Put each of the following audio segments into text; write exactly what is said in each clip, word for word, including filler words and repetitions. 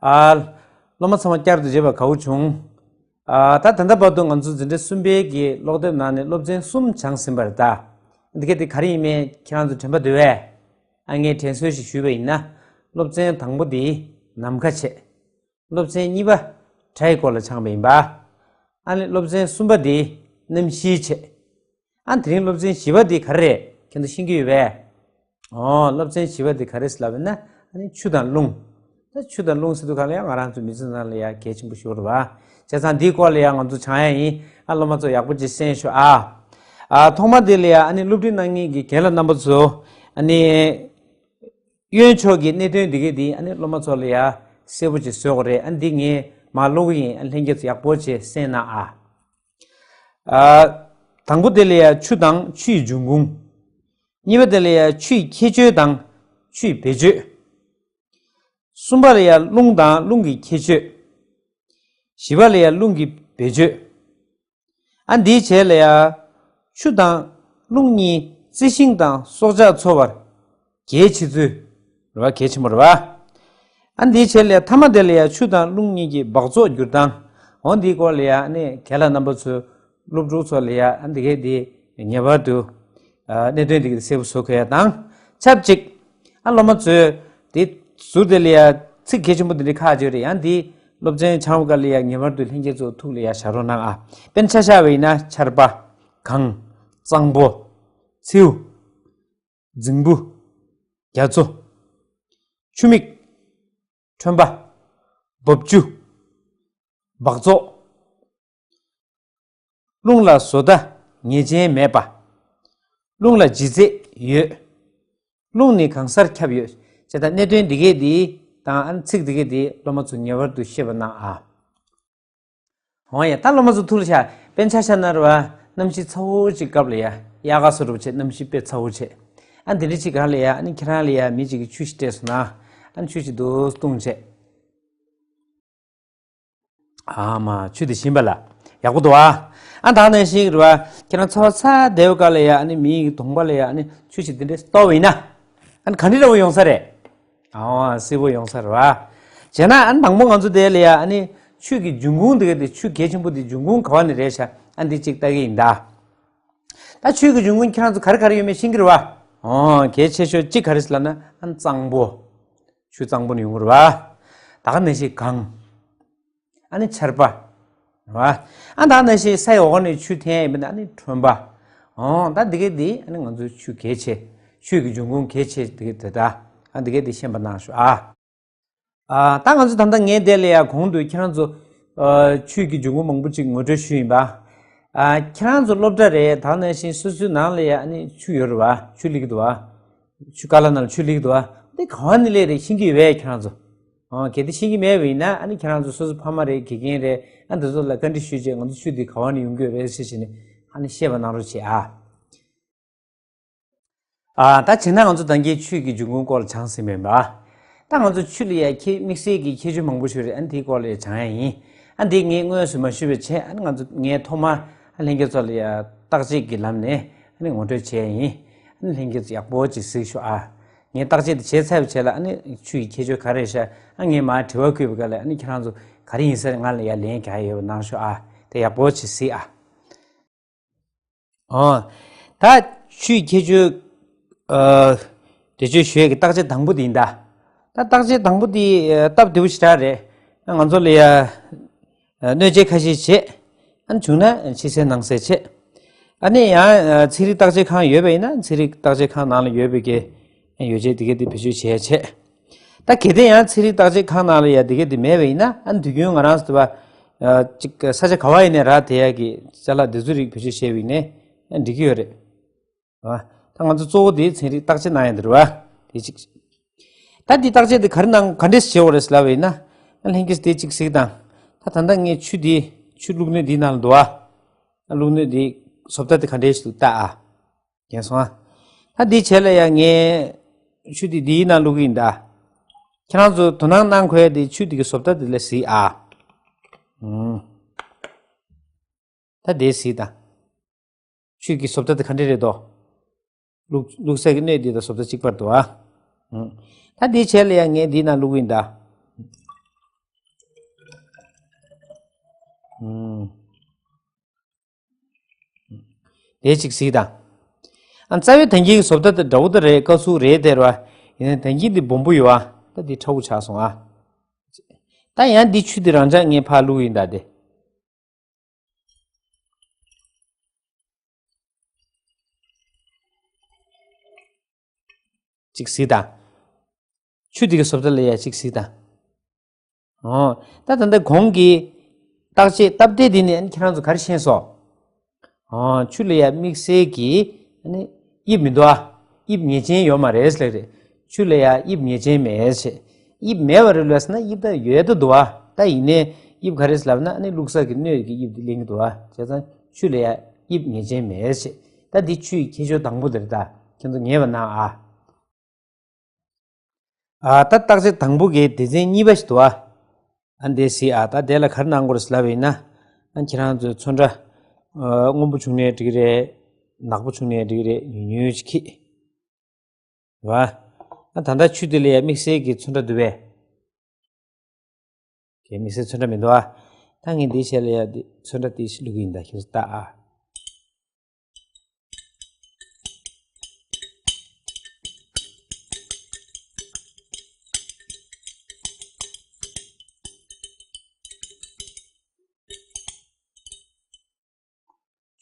ཨ། སློབ་མ་ཚང་མ་བསྐྱར་དུ་མཇལ་བར་དགའ་བོ་བྱུང་། ཨ། ད་ད་ལྟ་བར་དུ་ང་ཚོ་འཛིན་གྲྭ་གསུམ་པའི་གི་ཀློག་དེབ་ནང་ནས་སློབ་ཚན་གསུམ་སྦྱངས་ཟིན་པ་རེད་ད། འདི་ག་དེ་ག་རེ་ཡིན་མིན་ཁྱེད་རང་ཚོ་དྲན་པ་འདུག་གས། ཨ། ངས་དྲན་གསོ་ཞིག་ཞུས་པ་ཡིན་ན། སློབ་ཚན་དང་པོ་དེ་ནམ་མཁའ་བྱས། སློབ་ཚན་གཉིས་པ་སྒྲ་ཡི་སྐོར་ལ་སྦྱངས་པ་ཡིན་པ། ཨ་ནི་སློབ་ཚན་གསུམ་པ་དེ་གནམ་གཤིས་བྱས། ཨ། དེ་རིང་སློབ་ཚན་བཞི་པ་དེ་ག་རེ་རེད། ཁྱེད་ཚོ་ཤེས་ཀྱི་ཡོད་པས། ཨོ། སློབ་ཚན་བཞི་པ་དེ་ག་རེ་ཟེར་ལབ་ན། ཨ་ནི་ཆུ་དང་རླུང་། ད་ཆུ་དང་རླུང་ཟེར་དུས་ག་ལ་ཡང་ང་རང་ཚོ་མི་ཚེ་ནང་ལ་ཡང་གལ་ཆེན་པོ་ཞིག་རེད་པ། བྱས་ཙང་འདིའི་སྐོར་ལ་ཡང་ང་ཚོ་སྦྱང་ཡ་ཡིན། ཨ། སློབ་མ་ཚོ་ཡག་པོ་ཅིག་གསན་ཤོག་ཨ། ཨ། ཐོག་མ་དེ་ལ་ཡང་ཨ་ནི་སློབ་ཁྲིད་གནང་མཁན་གྱི་རྒན་ལགས་རྣམ་པ་ཚོ། ཨ་ནི། གཡོན་ཕྱོགས་ཀྱི་གནད་དོན་འདི་གས་འདི་ཨ་ནི་སློབ་མ་ཚོ་ལ་ཡ་གསལ་པོ་ཅིག་བཟོ་དགོས་རེད། ཨ། འདི་ངས་མར་ཀློག་གི་ཡིན། ཨ། ལྷན་རྒྱས་ཚོ་ཡག་པོ་ཅིག་གསན་གནང་ཨ། ཨ། དང་པོ་དེ་ལ་ཡ་ཆུ་དང་ཆུ་ཡི་འབྱུང་ཁུངས། གཉིས་པ་དེ་ལ་ཡ་ཆུ་ཡི་ཁྱད་ཆོས་དང་ཆུ་ཡི་བེད་སྤྱོད། གསུམ་པ་ལ་ཡ་རླུང་དང་རླུང་གི་ཁྱད་ཆོས། བཞི་པ་ལ་ཡ་རླུང་གི་བེད་སྤྱོད། ཨ། འདིའི་རྗེས་ལ་ཡ། ཆུ་དང་རླུང་གཉིས་རྩི་ཤིང་དང་སྲོག་ཆགས་འཚོ་བར་གལ་ཆེ་ཚུལ། རེད་པ། གལ་ཆེན་པོ་རེད་པ། ཨ། འདིའི་རྗེས་ལ་ཡ་མཐའ་མ་དེ་ལ་ཡ་ཆུ་དང་རླུང་གཉིས་ཀྱི་འབག་བཙོག་འགྱུར་སྟངས། འོ། འདིའི་སྐོར་ལ་ཡ་ཨ་ནི་རྒན་ལགས་རྣམ་པ་ཚོས་སློབ་ཕྲུག་ཚོ་ལ་ཡ་ཨ་འདི་གས་འདི་ངེས་པར་དུ། ཨ། གནད་དོན་འདི་གས་གསལ་པོ་བཟོ་དགོས་ཡ་དང་ཆབས་ཅིག་ཨ། སློབ་མ་ཚོས་དེ་ཟུར་དེ་ལ་ཡ་ཚིག་གལ་ཆེན་པོ་འདི་འདྲ་ཁག་ཅིག་ཡོད་རེད། ཡང་འདི་སློབ་ཚན་སྦྱང་བའི་སྐབས་ལ་ཡ་ངེས་པར་དུ་ལྷན་རྒྱས་ཚོ་ཐུགས་ལ་ཡ་བཞག་རོགས་གནང་ཨ། དཔེར་ན་ཆ་བཞག་པ་ཡིན་ན་ཆར་པ། གངས། གཙང་པོ། མཚེའུ། རྫིང་བུ། རྒྱ་མཚོ། ཆུ་མིག། ཁྲོན་པ། འབབ་ཆུ། འབག་བཙོག་རླུང་ལ་བཟོ་ལྟ་ངེས་ཅན་མེད་པ། རླུང་ལ་ལྗིད་ཚད་ཡོད། རླུང་ནི་གང་སར་ཁྱབ་ཡོད། ཅེས་དང་གནད་དོན་འདི་གས་འདི་དང་ཨ་ནི་ཚིག་འདི་གས་འདི་སློབ་མ་ཚོ་ངེས་པར་དུ་ཤེས་པ་གནང་ཨ། འོ་ཡ། ད་སློབ་མ་ཚོ་ཐུགས་ལ་བཞག་དཔེར་ན་ཆ་བཞག་ན་རེད་པ། གནམ་གཤིས་ཚ་བོ་ཅིག་སྐབས་ལ་ཡ། དབྱར་ཁ་སོགས་རུ་བྱས་གནམ་གཤིས་དཔེ་ཚ་བོ་བྱས། ཨ། འདི་འདྲ་ཅིག་སྒང་ལ་ཡ་ཨ་ནི་ཁྱེད་རང་ལ་ཡ་མི་གཅིག་གིས་ཆུ་ཞིག་སྤྲད་སོང་ན། ཨ་ནི་ཆུ་ཞིག་འདུག་བཏུང་བྱས། ཨ་མ། ཆུ་དེ་ཞིམ་པ་ལ་ཡག་པོ་འདུག་ཨ། ཨ། ད་ག་ནང་བཞིན་རེད་པ། ཁྱེད་རང་ཚ་བ་ཚ་བདེ་བའི་སྐབས་ལ་ཡ་ཨ་ནི་མིའི་གདོང་པ་ལ་ཡ་ཨ་ནི་ཆུ་ཞིག་འདི་འདྲས་གཏོར་བ་ཡིན་ན། ཨ་ནི་ག་འདྲ་འདྲ་བོ་ཡོང་ས་རེད། ཨ། བསིལ་པོ་ཡོང་ས་རེད་པ། བྱས་ན་ཨ་ནི་དང་པོ་ང་ཚོ་དེ་ལ་ཡ་ཨ་ནི་ཆུ་གི་འབྱུང་ཁུངས་དེ་ག་དེ། ཆུ་གལ་ཆེན་པོ་དེ་འབྱུང་ཁུངས་ག་བ་ནས་རེད་ཤག་ཨ། འདི་གཅིག་ལྟ་གི་ཡིན་ད། ད་ཆུ་གི་འབྱུང་ཁུངས་ཁྱེད་རང་ཚོ་ག་རེ་ག་རེ་ཡོད་མེད་ཤེས་ཀྱི་རེད་པ། ཨོ། གལ་ཆེ་ཤོས་གཅིག་ག་རེ་ཟེར་ལབ་ན། ཨ་ནི་གཙང་པོ། ཆུ་གཙང་པོ་ནས་ཡོང་གི་རེད་པ། ད་ག་ནང་བཞིན་གངས། ཨ་ནི་ཆར་པ། རེད་པ། ཨ། ད་ག་ནང་བཞིན་ས་ཡི་འོག་ནས་ཆུ་འཐེན་ཡ་ཡིན་པ་ན་ཨ་ནི་ཁྲོན་པ། ཨོ། ད་འདི་གས་འདི་ཨ་ནི་ང་ཚོའི་ཆུ་གལ་ཆེ། ཆུ་གི་འབྱུང་ཁུངས་གལ་ཆེ་འདི་གས་དེ་ད། ཨ། འདི་གས་འདི་ཤེས་པ་གནང་ཤོག་ཨ། ཨ། ད་ང་ཚོ་ད་ལྟ་ངས་འདི་ལ་ཡ་གོང་དུ་ཁྱེད་རང་ཚོ། ཨ། ཆུ་གི་འབྱུང་ཁུངས་མང་པོ་ཅིག་ངོ་སྤྲོད་ཞུས་ཡིན་པ། ཨ། ཁྱེད་རང་ཚོ་སློབ་གྲྭ་རེད། ད་ག་ནང་བཞིན་སོ་སོའི་ནང་ལ་ཡ་ཨ་ནི་ཆུ་ཡོད་རེད་པ། ཆུ་སླེབས་ཀྱི་འདུག་པ། ཆུ་ཀ་ལ་ནང་ལ་ཆུ་སླེབས་ཀྱི་འདུག་པ། འདི་ག་བ་ནས་སླེབས་རེད་ཤེས་ཀྱི་ཡོད་པས་ཁྱེད་རང་ཚོ། ཨོ། གལ་ཏེ་ཤེས་ཀྱི་མེད་པ་ཡིན་ན་ཨ་ནི་ཁྱེད་རང་ཚོ་སོ་སོ་ཕ་མ་རེད། དགེ་རྒན་རེད། ཨ། འདི་ཚོ་ལ་བཀའ་འདྲི་ཞུས་བྱས་ང་ཚོ་ཆུ་འདི་ག་བ་ནས་ཡོང་གི་ཡོད་རེད་ཟེར་བྱས་ནས་ཨ་ནི་བཤད་པ་གནང་རོགས་བྱེད་ཨ། ཨ། ད་བྱས་ན་ང་ཚོ་ད་གིན་ཆུ་གི་འབྱུང་ཁུངས་སྐོར་ལ་སྦྱངས་ཟིན་པ་ཡིན་པ། ད་ང་ཚོ་ཆུ་ལ་ཡ་ཁྱད། དམིགས་བསལ་གྱི་ཁྱད་ཆོས་མང་པོ་ཞིག་རེད། ཨ། འདིའི་སྐོར་ལ་ཡ་སྦྱང་ཡ་ཡིན། ཨ། འདི་ངས་དངོས་སུ་མ་ཞུས་པ་བྱས། ཨ་ནི་ང་ཚོ། ངས་ཐོག་མར། ཨ། ལྷན་རྒྱས་ཚོ་ལ་ཡ་བརྟག་དཔྱད་ཀྱི་ལམ་ནས་ཨ་ནི་ངོ་སྤྲོད་བྱས་ཡ་ཡིན། ཨ་ནི་ལྷན་རྒྱས་ཚོ་ཡག་པོ་ཅིག་གཟིགས་ཤོག་ཨ། ངས་བརྟག་དཔྱད་དེ་བྱས་ཚར་བའི་རྗེས་ལ་ཨ་ནི་ཆུ་ཡི་ཁྱད་ཆོས་ག་རེ་རེད་ཤག་ཨ། ངས་མར་དྲི་བ་བཀོད་པའི་སྐབས་ལ་ཨ་ནི་ཁྱེད་རང་ཚོ་ག་རེ་ཡིན་ཟེར་ང་ལ་ཡ་ལན་རྒྱག་ཡ་ཡོད་པ་གནང་ཤོག་ཨ། དེ་ཡག་པོ་ཅིག་གཟིགས་ཨ། ཨོ། ད་ཆུའི་ཁྱད་ཆོས། ཨ། འགྲེལ་བརྗོད་ཞུ་ཡས་ཀྱི་བརྟག་དཔྱད་དང་པོ་དེ་ཡིན་ད། ད་བརྟག་དཔྱད་དང་པོ་དེ་སྟབས་བདེ་པོ་ཞེ་དྲག་རེད། ང་ཚོ་ལ་ཡ། ཨ། སྣོད་ཆས་ཁ་ཤས་བྱེད། ཨ་ནི་བྱུང་ན་ཕྱི་གསལ་ནང་གསལ་བྱེད། ཨ་ནི་ཡང་། ཨ། ཚན་རིག་བརྟག་དཔྱད་ཁང་ཡོད་པ་ཡིན་ན་ཚན་རིག་བརྟག་དཔྱད་ཁང་ནང་ལ་ཡོད་པའི་གི་ཡོ་བྱད་དེ་གས་དེ་བེད་སྤྱོད་བྱེད་ཡ་བྱེད། ད་གལ་ཏེ་ཡང་ཚན་རིག་བརྟག་དཔྱད་ཁང་ནང་ལ་ཡ་དེ་གས་དེ་མེད་པ་ཡིན་ན། ཨ་ནི་དུས་རྒྱུན་ང་རང་ཚོ་དེ་བ། ཨ། ཅིག་ས་ཆ་ག་བ་ཡིན་ནའི་རག་བསྡད་ཡ་གི་ཅ་ལག་འདི་ཚོ་རིགས་བེད་སྤྱོད་བྱས་པ་ཡིན་ནའི་ཨ་འགྲིག་གི་ཡོད་རེད། ཨ། ད་ང་ཚོ་གཙོ་བོ་དེ་ཚན་རིག་བརྟག་དཔྱད་གནང་ཡ་འདི་རེད་བ། དེ་གཅིག་ད་འདི་བརྟག་དཔྱད་དེ་ག་རེ་གནང་། ག་འདྲས་བྱེད་དགོས་རེད་ཟེར་ལབ་པ་ཡིན་ན། ཨ། ལྷན་རྒྱས་དེ་གཅིག་གཟིགས་དང་། ད་ད་ལྟ་ངས་ཆུ་འདི། ཆུ་བླུགས་སྣོད་འདིའི་ནང་ལ་འདུག་ཨ། ཨ། བླུགས་སྣོད་འདི་བཟོ་ལྟ་དེ་ག་འདྲས་ཞིག་འདུག་ལྟ་ཨ། རྒྱན་སོང་ཨ། ད་འདིའི་རྗེས་ལ་ཡ་ངས་ཆུ་འདི་འདིའི་ནང་བླུག་གི་ཡིན་ད། ཁྱེད་རང་ཚོ་དོ་སྣང་གནང་དགོས་ཡ་དེ་ཆུ་འདི་གི་བཟོ་ལྟ་དེ་ལ་གཟིགས་ཨ། ཨུམ། ད་དེ་གཟིགས་དང་། ཆུ་གི་བཟོ་ལྟ་དེ་ག་འདྲས་རེད་དོ། བླུགས། བླུགས་སའི་གི་སྣོད་འདི་དང་བཟོ་ལྟ་གཅིག་པ་རེད་དོ་ཨ། ཨུམ། ད་འདིའི་རྗེས་ལ་ཡ་ངས་འདིའི་ནང་བླུག་གི་ཡིན་ད། ཨུམ། དེ་གཅིག་གཟིགས་དང་། ཨ། རྩ་བའི་ད་གིན་གྱི་བཟོ་ལྟ་དེ་འདྲ་བོ་དེ་རེད། ཀ་ཟུག་རེད་དེ་རེད་བ། ཡིན་ནའི་ད་གིན་དེ་སྦོམ་པོ་ཡོད་བ། ད་དེ་ཁྲ་བོ་ཆགས་སོང་ཨ། ད་ཡང་འདི་ཆུ་དེ་རང་འཇགས་ངས་ཕར་བླུགས་ཡིན་ད་དེ། གཅིག་གཟིགས་དང་། ཆུ་དེ་གི་བཟོ་ལྟ་ལ་ཡ་གཅིག་གཟིགས་དང་། ཨོ། ད་ད་ལྟ་གོང་གི་བརྟག་དཔྱད་སྟབས་བདེ་འདི་ནས་ཁྱེད་རང་ཚོ་ག་རེ་ཤེས་སོང་། ཨོ། ཆུ་ལ་ཡ་དམིགས་བསལ་གྱི་ཨ་ནི་དབྱིབས་མི་འདུག་ཨ། དབྱིབས་ངེས་ཅན་ཡོད་མ་རེད་ཟེར་ལབ་རེད། ཆུ་ལ་ཡ་དབྱིབས་ངེས་ཅན་མེད་ཟེར། དབྱིབས་མེད་པ་རེད་ལབ་ཟེར་ན་དབྱིབས་ད་ཡོད་ད་འདུག་ཨ། ད་ཡིན་ནའི་དབྱིབས་ག་རེ་ཟེར་ལབ་ན་ཨ་ནི་བླུགས་ས་གི་སྣོད་ཀྱི་དབྱིབས་དེ་ལེན་གྱི་འདུག་ཨ། བྱས་ཙང་ཆུ་ལ་ཡ་དབྱིབས་ངེས་ཅན་མེད་ཟེར། ད་འདི་ཆུ་ཡི་ཁྱད་ཆོས་དང་པོ་དེ་རེད། ད་ཁྱེད་ཚོ་ངེས་པ་གནང་ཨ། ཨ། ད་བརྟག་དཔྱད་དང་པོ་གི་སྡེ་ཚན་གཉིས་པ་ཞིག་འདུག་ཨ། ཨ། འདི་གཟིགས་ཨ། ད་དེ་ལ་ག་རེ་གནང་དགོས་རེད་ཟེར་ལབ་པ་ཡིན་ན། ཨ། ཁྱེད་རང་ཚོའི་ཚོན་ཁྲ། ཨ། སྔོན་པོ་བྱུང་ནའི་འགྲིག་གི་རེད། ནག་པོ་བྱུང་ནའི་འགྲིག་གི་རེད། ཉུང་ཉུང་ཅིག་ཁྱེར། རེད་བ། ཨ། ད་ལྟ་ཆུ་དེ་ལ་ཡ་དམིགས་བསལ་གྱི་ཚོན་ཁྲ་འདུག་པས། དེ་དམིགས་བསལ་ཚོན་ཁྲ་མི་འདུག་ཨ། ད་ངས་འདིའི་ཆེད་ལ་ཡ་འདི་ཚོན་ཁྲ་ཏོག་ཙམ་བླུག་གི་ཡིན། ད་ཁྱེད་ཚོ་ལྟ་ཨ།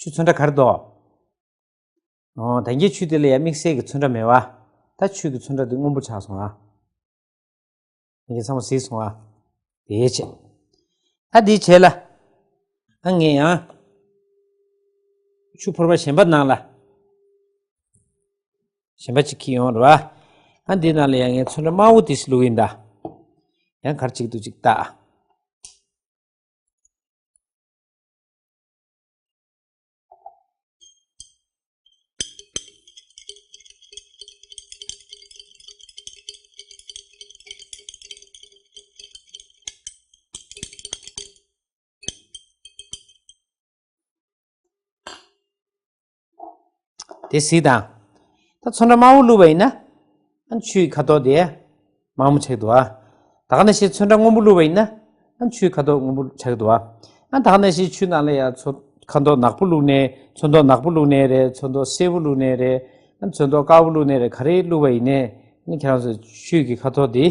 ཆུ་ཚོན་ཁྲ་ག་རེ་འདུག། ཨོ། ད་གིན་ཆུ་དེ་ལ་ཡ་དམིགས་བསལ་གྱི་ཚོན་ཁྲ་མེད་པ། ད་ཆུ་གི་ཚོན་ཁྲ་དེ་སྔོན་པོ་ཆགས་སོང་ཨ། ངས་ཚང་མ་གཟིགས་སོང་ཨ། དེའི་ཆེད། ཨ། དེའི་ཆེད་ལ། ཨ། ངས་ཡང་ཆུ་ཕོར་པ་གཞན་པ་ནང་ལ། གཞན་པ་ཅིག་འཁྱེར་ཡོང་། རེད་བ། ཨ། འདི་ནང་ལ་ཡང་ངས་ཚོན་ཁྲ་དམར་པོ་དེ་ཞིག་བླུགས་ཡིན་ད། ཡང་ག་རེ་བྱེད་ཀྱི་འདུག་ཅིག་ལྟ། དེ་གཟིགས་དང་། ད་ཚོན་ཁྲ་དམར་པོ་བླུགས་པ་ཡིན་ན། ཨ། ཆུའི་ཁ་དོག་དེ་དམར་མོ་ཆགས་འདུག་ཨ། ད་ག་ནང་བཞིན་ཚོན་ཁྲ་སྔོན་པོ་བླུགས་པ་ཡིན་ན། ཨ། ཆུའི་ཁ་དོག་སྔོན་པོ་ཆགས་འདུག་ཨ། ཨ། ད་ག་ནང་བཞིན་ཆུ་ནང་ལ་ཡ་ཚོ་ཁ་དོག་ནག་པོ་བླུགས་ནའི། ཚོན་མདོག་ནག་པོ་བླུགས་ནའི་རེད། ཚོན་མདོག་སེར་པོ་བླུགས་ནའི་རེད། ཨ། ཚོན་མདོག་དཀར་པོ་བླུགས་ནའི་རེད། ག་རེ་བླུགས་པ་ཡིན་ནའི། ཨ་ནི་ཁྱེད་རང་ཚོ་ཆུ་གི་ཁ་དོག་དེ།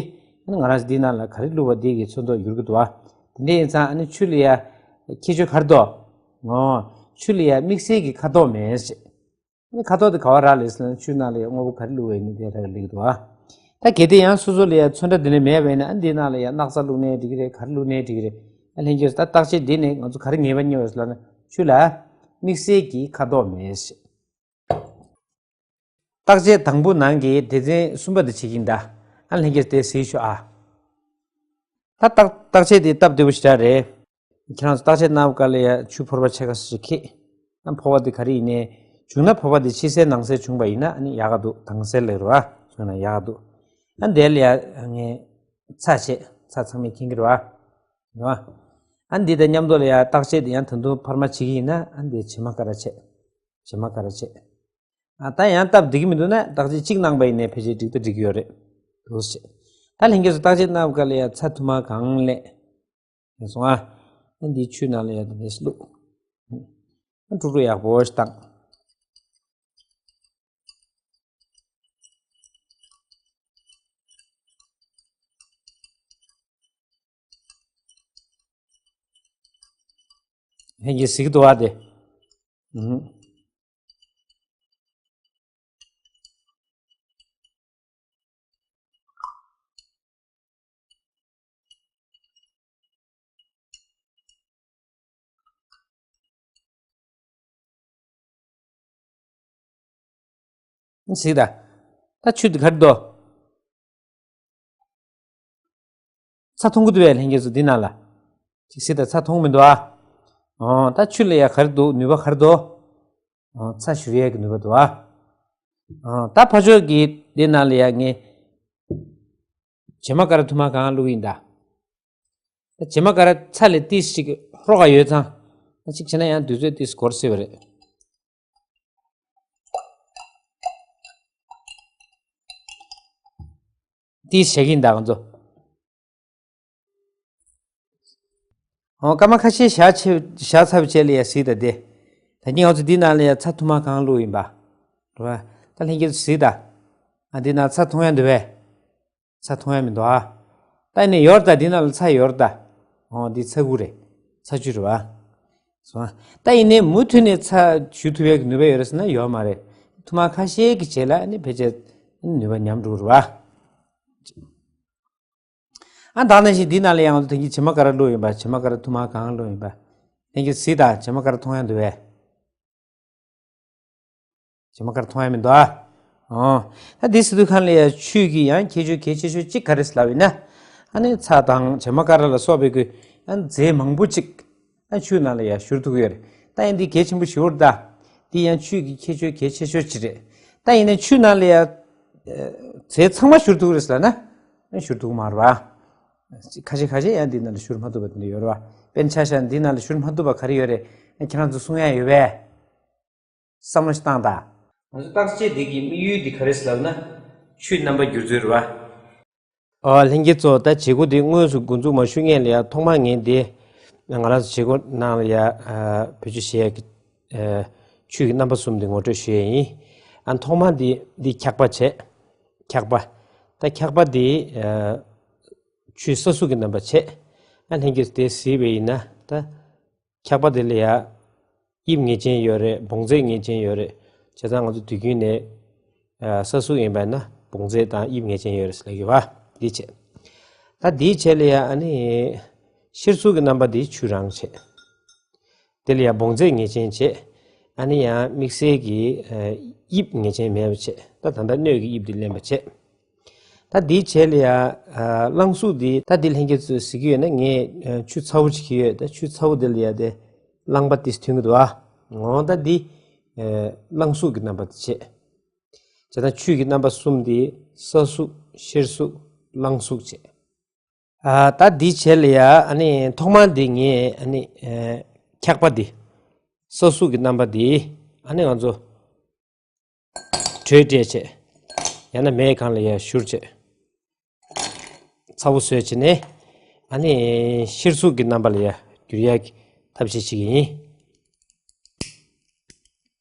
ཨ་ནི་ང་རང་ཚོ་འདི་ནང་ལ་ག་རེ་བླུགས་པ་དེ་གི་ཚོན་མདོག་འགྱུར་གྱི་འདུག་ཨ། དེ་འདྲ་ཡིན་ཙང་ཨ་ནི་ཆུ་ལ་ཡ་ཁྱད་ཆོས་ག་རེ་འདུག། ཨོ། ཆུ་ལ་ཡ་དམིགས་བསལ་གྱི་ཁ་དོག་མེད་ཅེས། ཨ་ནི་ཁ་དོག་དེ་ག་བ་རག་ལས་ཟེར་ན། ཆུ་ནང་ལ་ཡ་དངོས་པོ་ག་རེ་བླུགས་པ་ཡིན་ནའི་དེ་རག་ལས་ཀྱི་འདུག་ཨ། ད་གལ་ཏེ་ཡང་སོ་སོ་ལ་ཡ་ཚོན་ཁྲ་དེ་འདྲ་མེད་པ་ཡིན་ན། ཨ། འདི་ནང་ལ་ཡ་སྣག་ཚ་བླུགས་ནའི་འགྲིག་གི་རེད། ག་རེ་བླུགས་ནའི་འགྲིག་གི་རེད། ཨ། ལྷན་རྒྱས་ཚོ། ད་བརྟག་དཔྱད་འདི་ནས་ང་ཚོ་ག་རེ་ངེས་པ་རྙེད་པ་ཟེར་ལབ་ན། ཆུ་ལ་དམིགས་བསལ་གྱི་ཁ་དོག་མེད་ཅེས། བརྟག་དཔྱད་དང་པོ་ནང་གི་སྡེ་ཚན་གསུམ་པ་དེ་བྱེད་ཀྱིན་གདའ། ཨ། ལྷན་རྒྱས་དེ་གཟིགས་ཤོག་ཨ། ད་བརྟག་བརྟག་དཔྱད་དེ་སྟབས་བདེ་པོ་ཞེ་དྲག་རེད། ཁྱེད་རང་ཚོ་བརྟག་དཔྱད་གནང་བའི་སྐབས་ལ་ཡ་ཆུ་ཕོར་པ་ཕྱེད་ཀ་ཞིག་འཁྱེར། ཨ། ཕོར་པ་དེ་ག་རེ་ཡིན་ནའི་བྱུང་ན། ཕོར་པ་དེ་ཕྱི་གསལ་ནང་གསལ་བྱུང་བ་ཡིན་ན་ཨ་ནི་ཡག་ག་འདུག། དྭངས་གསལ་ལབ་རེད་བ། བྱུང་ན་ཡག་ག་འདུག། ཨ། དེ་ལ་ཡ་ངས་ཚྭ་བྱས། ཚྭ་ཚང་མས་མཁྱེན་གྱི་རེད་བ། རེད་བ། ཨ། འདི་དང་མཉམ་དུ་ལ་ཡ་བརྟག་དཔྱད་དེ་ཡང་ད་དུང་འཕར་མ་བྱེད་ཀྱི་ཡིན་ན། ཨ། འདི་བྱེ་མ་ཀ་ར་བྱས། བྱེ་མ་ཀ་ར་བྱས། ཨ། ད་ཡང་སྟབས་བདེ་གི་མི་འདུག་ན་བརྟག་དཔྱད་གཅིག་གནང་པ་ཡིན་ནའི་ཕལ་ཆེར་འགྲིག་ད་འགྲིག་གི་ཡོད་རེད། འདུག་སེ། ད་ལྷན་རྒྱས་ཚོ་བརྟག་དཔྱད་གནང་བའི་སྐབས་ལ་ཡ་ཚྭ་ཐུར་མ་གང་ལེགས་སོང་ཨ། ཨ། འདི་ཆུ་ནང་ལ་ཡ་དེ་འདྲས་བླུགས། ཨ། དཀྲུག་དཀྲུག་ཡག་པོ་ཞིག་བཏང་། ལྷན་རྒྱས་གཟིགས་འདུག་ཨ་དེ། ཨུམ། གཟིགས་དང་། ད་ཆུ་དེ་ག་རེ་འདུག། ཚྭ་མཐོང་གི་འདུག་པས་ལྷན་རྒྱས་ཚོ། འདི་ནང་ལ། ཅིག་གཟིགས་དང་། ཚྭ་མཐོང་མི་འདུག་ཨ། ཨོ། ད་ཆུ་ལ་ཡ་ག་རེ་འདུག། ནུས་པ་ག་རེ་འདུག། ཨོ། ཚྭ་བཞུར་ཡས་ཀྱི་ནུས་པ་འདུག་ཨ། ཨོ། ད་ཕར་ཕྱོགས་ཀྱི་འདི་ནང་ལ་ཡ་ངས་བྱེ་མ་ཀ་ར་ཐུར་མ་གང་བླུགས་ཡིན་ད། ད་བྱེ་མ་ཀ་ར་ཚྭ་ལས་ཏིས་ཤིག་ཧྲོག་ག་ཡོད་ཙང་། ད་ཅིག་བྱས་ན་ཡང་དུས་ཚོད་ཏིས་འགོར་སྲིད་པ་རེད། ཏིས་བྱེད་ཀྱིན་གདའ་ང་ཚོ། ཨོ། སྐར་མ་ཁ་ཤས་བཞག་བྱས་བཞག་ཚར་བའི་རྗེས་ལ་ཡ་གཟིགས་དང་དེ། ད་གིན་ང་ཚོ་འདི་ནང་ལ་ཡ་ཚྭ་ཐུར་མ་གང་བླུགས་ཡིན་པ། རེད་བ། ད་ལྷན་རྒྱས་ཚོ་གཟིགས་དང་། ཨ། འདི་ནང་ཚྭ་མཐོང་ཡ་འདུག་བས། ཚྭ་མཐོང་ཡ་མི་འདུག་ཨ། ད་ཡིན་ནའི་ཡོད་རེད་ད། འདི་ནང་ལ་ཚྭ་ཡོད་རེད་ད། ཨོ། འདི་ཚྭ་ཁུ་རེད། ཚྭ་ཆུ་རེད་བ། སོང་ཨ། ད་ཡིན་ནའི་མུ་མཐུད་ནས་ཚྭ་བཞུར་ཐུབ་ཡ་གི་ནུས་པ་ཡོད་རེད་ཟེར་ན་ཡོད་མ་རེད། ཐུར་མ་ཁ་ཤས་ཀྱི་རྗེས་ལ་ཨ་ནི་ཕལ་ཆེར་ནུས་པ་ཉམས་འགྲོ་གི་རེད་བ། ཨ། ད་ནང་བཞིན་འདི་ནང་ལ་ཡང་ད་གིན་བྱེ་མ་ཀ་ར་བླུགས་ཡིན་པ། བྱེ་མ་ཀ་ར་ཐུར་མ་གང་བླུགས་ཡིན་པ། ལྷན་རྒྱས་གཟིགས་དང་། བྱེ་མ་ཀ་ར་མཐོང་ཡ་འདུག་བས། བྱེ་མ་ཀ་ར་མཐོང་ཡ་མི་འདུག་ཨ། ཨོ། ད་འདི་ཟེར་དུས་སྒང་ལ་ཡ་ཆུ་གི་ཡང་ཁྱད་ཆོས་གལ་ཆེ་ཤོས་གཅིག་ག་རེ་ཟེར་ལབ་ཡིན་ན། ཨ་ནི་ཚྭ་དང་བྱེ་མ་ཀ་ར་ལ་སོགས་པའི་གི་ཡང་རྫས་མང་པོ་གཅིག་ཨ་ཆུ་ནང་ལ་ཡ་བཞུར་ཐུབ་ཀྱི་ཡོད་རེད། ད་ཡང་འདི་གལ་ཆེན་པོ་ཞེ་པོ་རེད་ད། འདི་ཡང་ཆུ་གི་ཁྱད་ཆོས་གལ་ཆེ་ཤོས་གཅིག་རེད། ད་ཡིན་ནའི་ཆུ་ནང་ལ་ཡ་རྫས་ཚང་མ་བཞུར་ཐུབ་ཀྱི་རེད་ཟེར་ལབ་ན་བཞུར་ཐུབ་ཀྱི་མ་རེད་བ། ཁ་ཤས་ཁ་ཤས་ཡང་འདི་ནང་ལ་བཞུར་མ་ཐུབ་པ་དེ་འདྲ་ཡོད་རེད་བ། དཔེར་ན་ཆ་བཞག་ན་འདི་ནང་ལ་བཞུར་མ་ཐུབ་པ་ག་རེ་ཡོད་རེད། ཁྱེད་རང་ཚོ་གསུང་ཡ་ཡོད་པས། བསམ་བློ་ཞིག་བཏང་དང་། ང་ཚོ་བརྟག་དཔྱད་འདི་གི་དམིགས་ཡུལ་འདི་ག་རེ་ཟེར་ལབ་ན། ཆུའི་རྣམ་པ་བསྒྱུར་ཚུལ་རེད་བ། ཨ། ལྷན་རྒྱས་ཚོ། ད་བྱེད་སྒོ་འདི་དངོས་སུ་འགོ་འཛུགས་མ་ཞུ་སྔོན་ལ་ཡ་ཐོག་མར་ངས་འདི་ང་རང་ཚོ་བྱེད་སྒོ་ནང་ལ་ཡ། ཨ། བེད་སྤྱོད་བྱེད་ཡ་གི། ཨ། ཆུ་གི་རྣམ་པ་གསུམ་འདི་ངོ་སྤྲོད་ཞུ་ཡ་ཡིན། ཨ། ཐོག་མར་འདི་འདི་འཁྱག་པ་བྱས། འཁྱག་པ། ད་འཁྱག་པ་འདི། ཨ། ཆུའི་སོ་གཟུགས་ཀྱི་རྣམ་པ་བྱས། ཨ། ལྷན་རྒྱས་ཚོ་དེ་གཟིགས་པ་ཡིན་ན་ད། འཁྱག་པ་དེ་ལ་ཡ་དབྱིབས་ངེས་ཅན་ཡོད་རེད། བོངས་རྫས་ངེས་ཅན་ཡོད་རེད། བྱས་ཙང་ང་ཚོ་དུས་རྒྱུན་ནས། ཨ། སོ་གཟུགས་ཡིན་པ་ན་བོངས་རྫས་དང་དབྱིབས་ངེས་ཅན་ཡོད་རེད་ཟེར་ལབ་ཀྱི་ཡོད་བ། འདི་བྱས། ད་འདིའི་རྗེས་ལ་ཡ་ཨ་ནི་གཤེར་གཟུགས་ཀྱི་རྣམ་པ་འདི་ཆུ་རང་བྱས། དེ་ལ་ཡ་བོངས་རྫས་ངེས་ཅན་བྱས། ཨ་ནི་ཡང་དམིགས་བསལ་གྱི། ཨ། དབྱིབས་ངེས་ཅན་མེད་པ་བྱས། ད་ད་ལྟ་སྣོད་ཀྱི་དབྱིབས་འདི་ལེན་པ་བྱས། ད་འདིའི་རྗེས་ལ་ཡ། ཨ། རླངས་གཟུགས་འདི། ད་འདི་ལྷན་རྒྱས་ཚོས་གཟིགས་ཀྱི་ཡོད་ན་ངས། ཨ། ཆུ་ཚ་བོ་ཅིག་གི་ཡོད། ད་ཆུ་ཚ་བོ་འདི་ལ་ཡ་དེ་རླངས་པ་ཏིས་ཐོན་གྱི་འདུག་ཨ། འོ། ད་འདི། ཨ། རླངས་གཟུགས་ཀྱི་རྣམ་པ་དེ་བྱས། བྱས་ཙང་ཆུ་གི་རྣམ་པ་གསུམ་འདི་སོ་གཟུགས། གཤེར་གཟུགས། རླངས་གཟུགས་བྱས། ཨ། ད་འདིའི་རྗེས་ལ་ཡ་ཨ་ནི་ཐོག་མར་འདི་ངས་ཨ་ནི། ཨ། འཁྱག་པ་འདི། སོ་གཟུགས་ཀྱི་རྣམ་པ་འདི་ཨ་ནི་ང་ཚོ་དྲོད་སྤྲད་བྱས། ཡང་ན་མེ་སྒང་ལ་ཡ་བཞུར་བྱས། ཚ་བོ་བཟོས་བྱས་ནས་ཨ་ནི་གཤེར་གཟུགས་ཀྱི་རྣམ་པ་ལ་ཡ་བསྒྱུར་ཡ་གི་ཐབས་ཤེས་བྱེད་ཀྱི་ཡིན།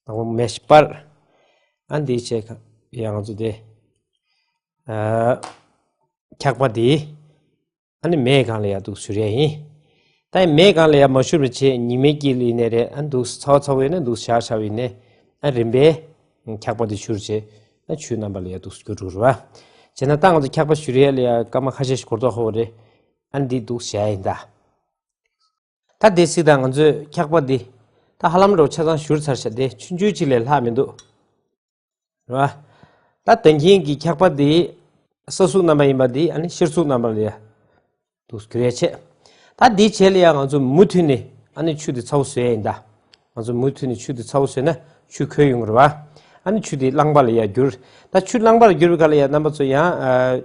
དང་པོ་མེ་ཞིག་སྤར། ཨ། འདིའི་རྗེས་ལ་ཡ་ང་ཚོ་དེ། ཨ། འཁྱག་པ་འདི་ཨ་ནི་མེ་སྒང་ལ་ཡ་འདུག་བཞུར་ཡ་ཡིན། ད་མེ་སྒང་ལ་ཡ་མ་བཞུར་བའི་ཆེད་ཉི་མའི་དཀྱིལ་ལ་ཡིན་ནའི་རེད། ཨ། འདུག་ཚ་བ་ཚ་བོ་ཡིན་ན་འདུག་བཞག་བཞག་པ་ཡིན་ནའི། ཨ། རིམ་པས་འཁྱག་པ་འདི་བཞུར་བྱས། ཨ། ཆུའི་རྣམ་པ་ལ་ཡ་འདུག་བསྒྱུར་འགྲོ་རེད་བ། བྱས་ན་ད་ང་ཚོ་འཁྱག་པ་བཞུར་ཡ་ལ་ཡ་སྐར་མ་ཁ་ཤས་ཤིག་འགོར་ཐོག་ཧོ་རེད། ཨ། འདི་འདུག་བཞག་ཡ་ཡིན་ད། ད་དེ་གཟིགས་དང་། ང་ཚོས་འཁྱག་པ་འདི་ད་ཧ་ལམ་འགྲོ་ཆ་ཚང་བཞུར་ཚར་ཤག་དེ་ཆུང་ཆུང་ཅིག་ལས་ལྷག་མི་འདུག་རེད་བ། ད་ད་གིན་གྱི་འཁྱག་པ་འདི་སོ་གཟུགས་རྣམ་པ་ཡིན་པ་འདི་ཨ་ནི་གཤེར་གཟུགས་རྣམ་པ་ལ་ཡ་འདུག་བསྒྱུར་ཡ་བྱས། ད་འདིའི་རྗེས་ལ་ཡ་ང་ཚོ་མུ་མཐུད་ནས་ཨ་ནི་ཆུ་འདི་ཚ་བོ་བཟོ་ཡ་ཡིན་ད། ང་ཚོ་མུ་མཐུད་ནས་ཆུ་འདི་ཚ་བོ་བཟོས་ན་ཆུ་ཁོལ་ཡོང་གི་རེད་བ། ཨ་ནི་ཆུ་འདི་རླངས་པ་ལ་ཡ་བསྒྱུར། ད་ཆུ་རླངས་པ་ལ་བསྒྱུར་བའི་སྐབས་ལ་ཡ་རྣམ་པ་ཚོ་ཡང་། ཨ།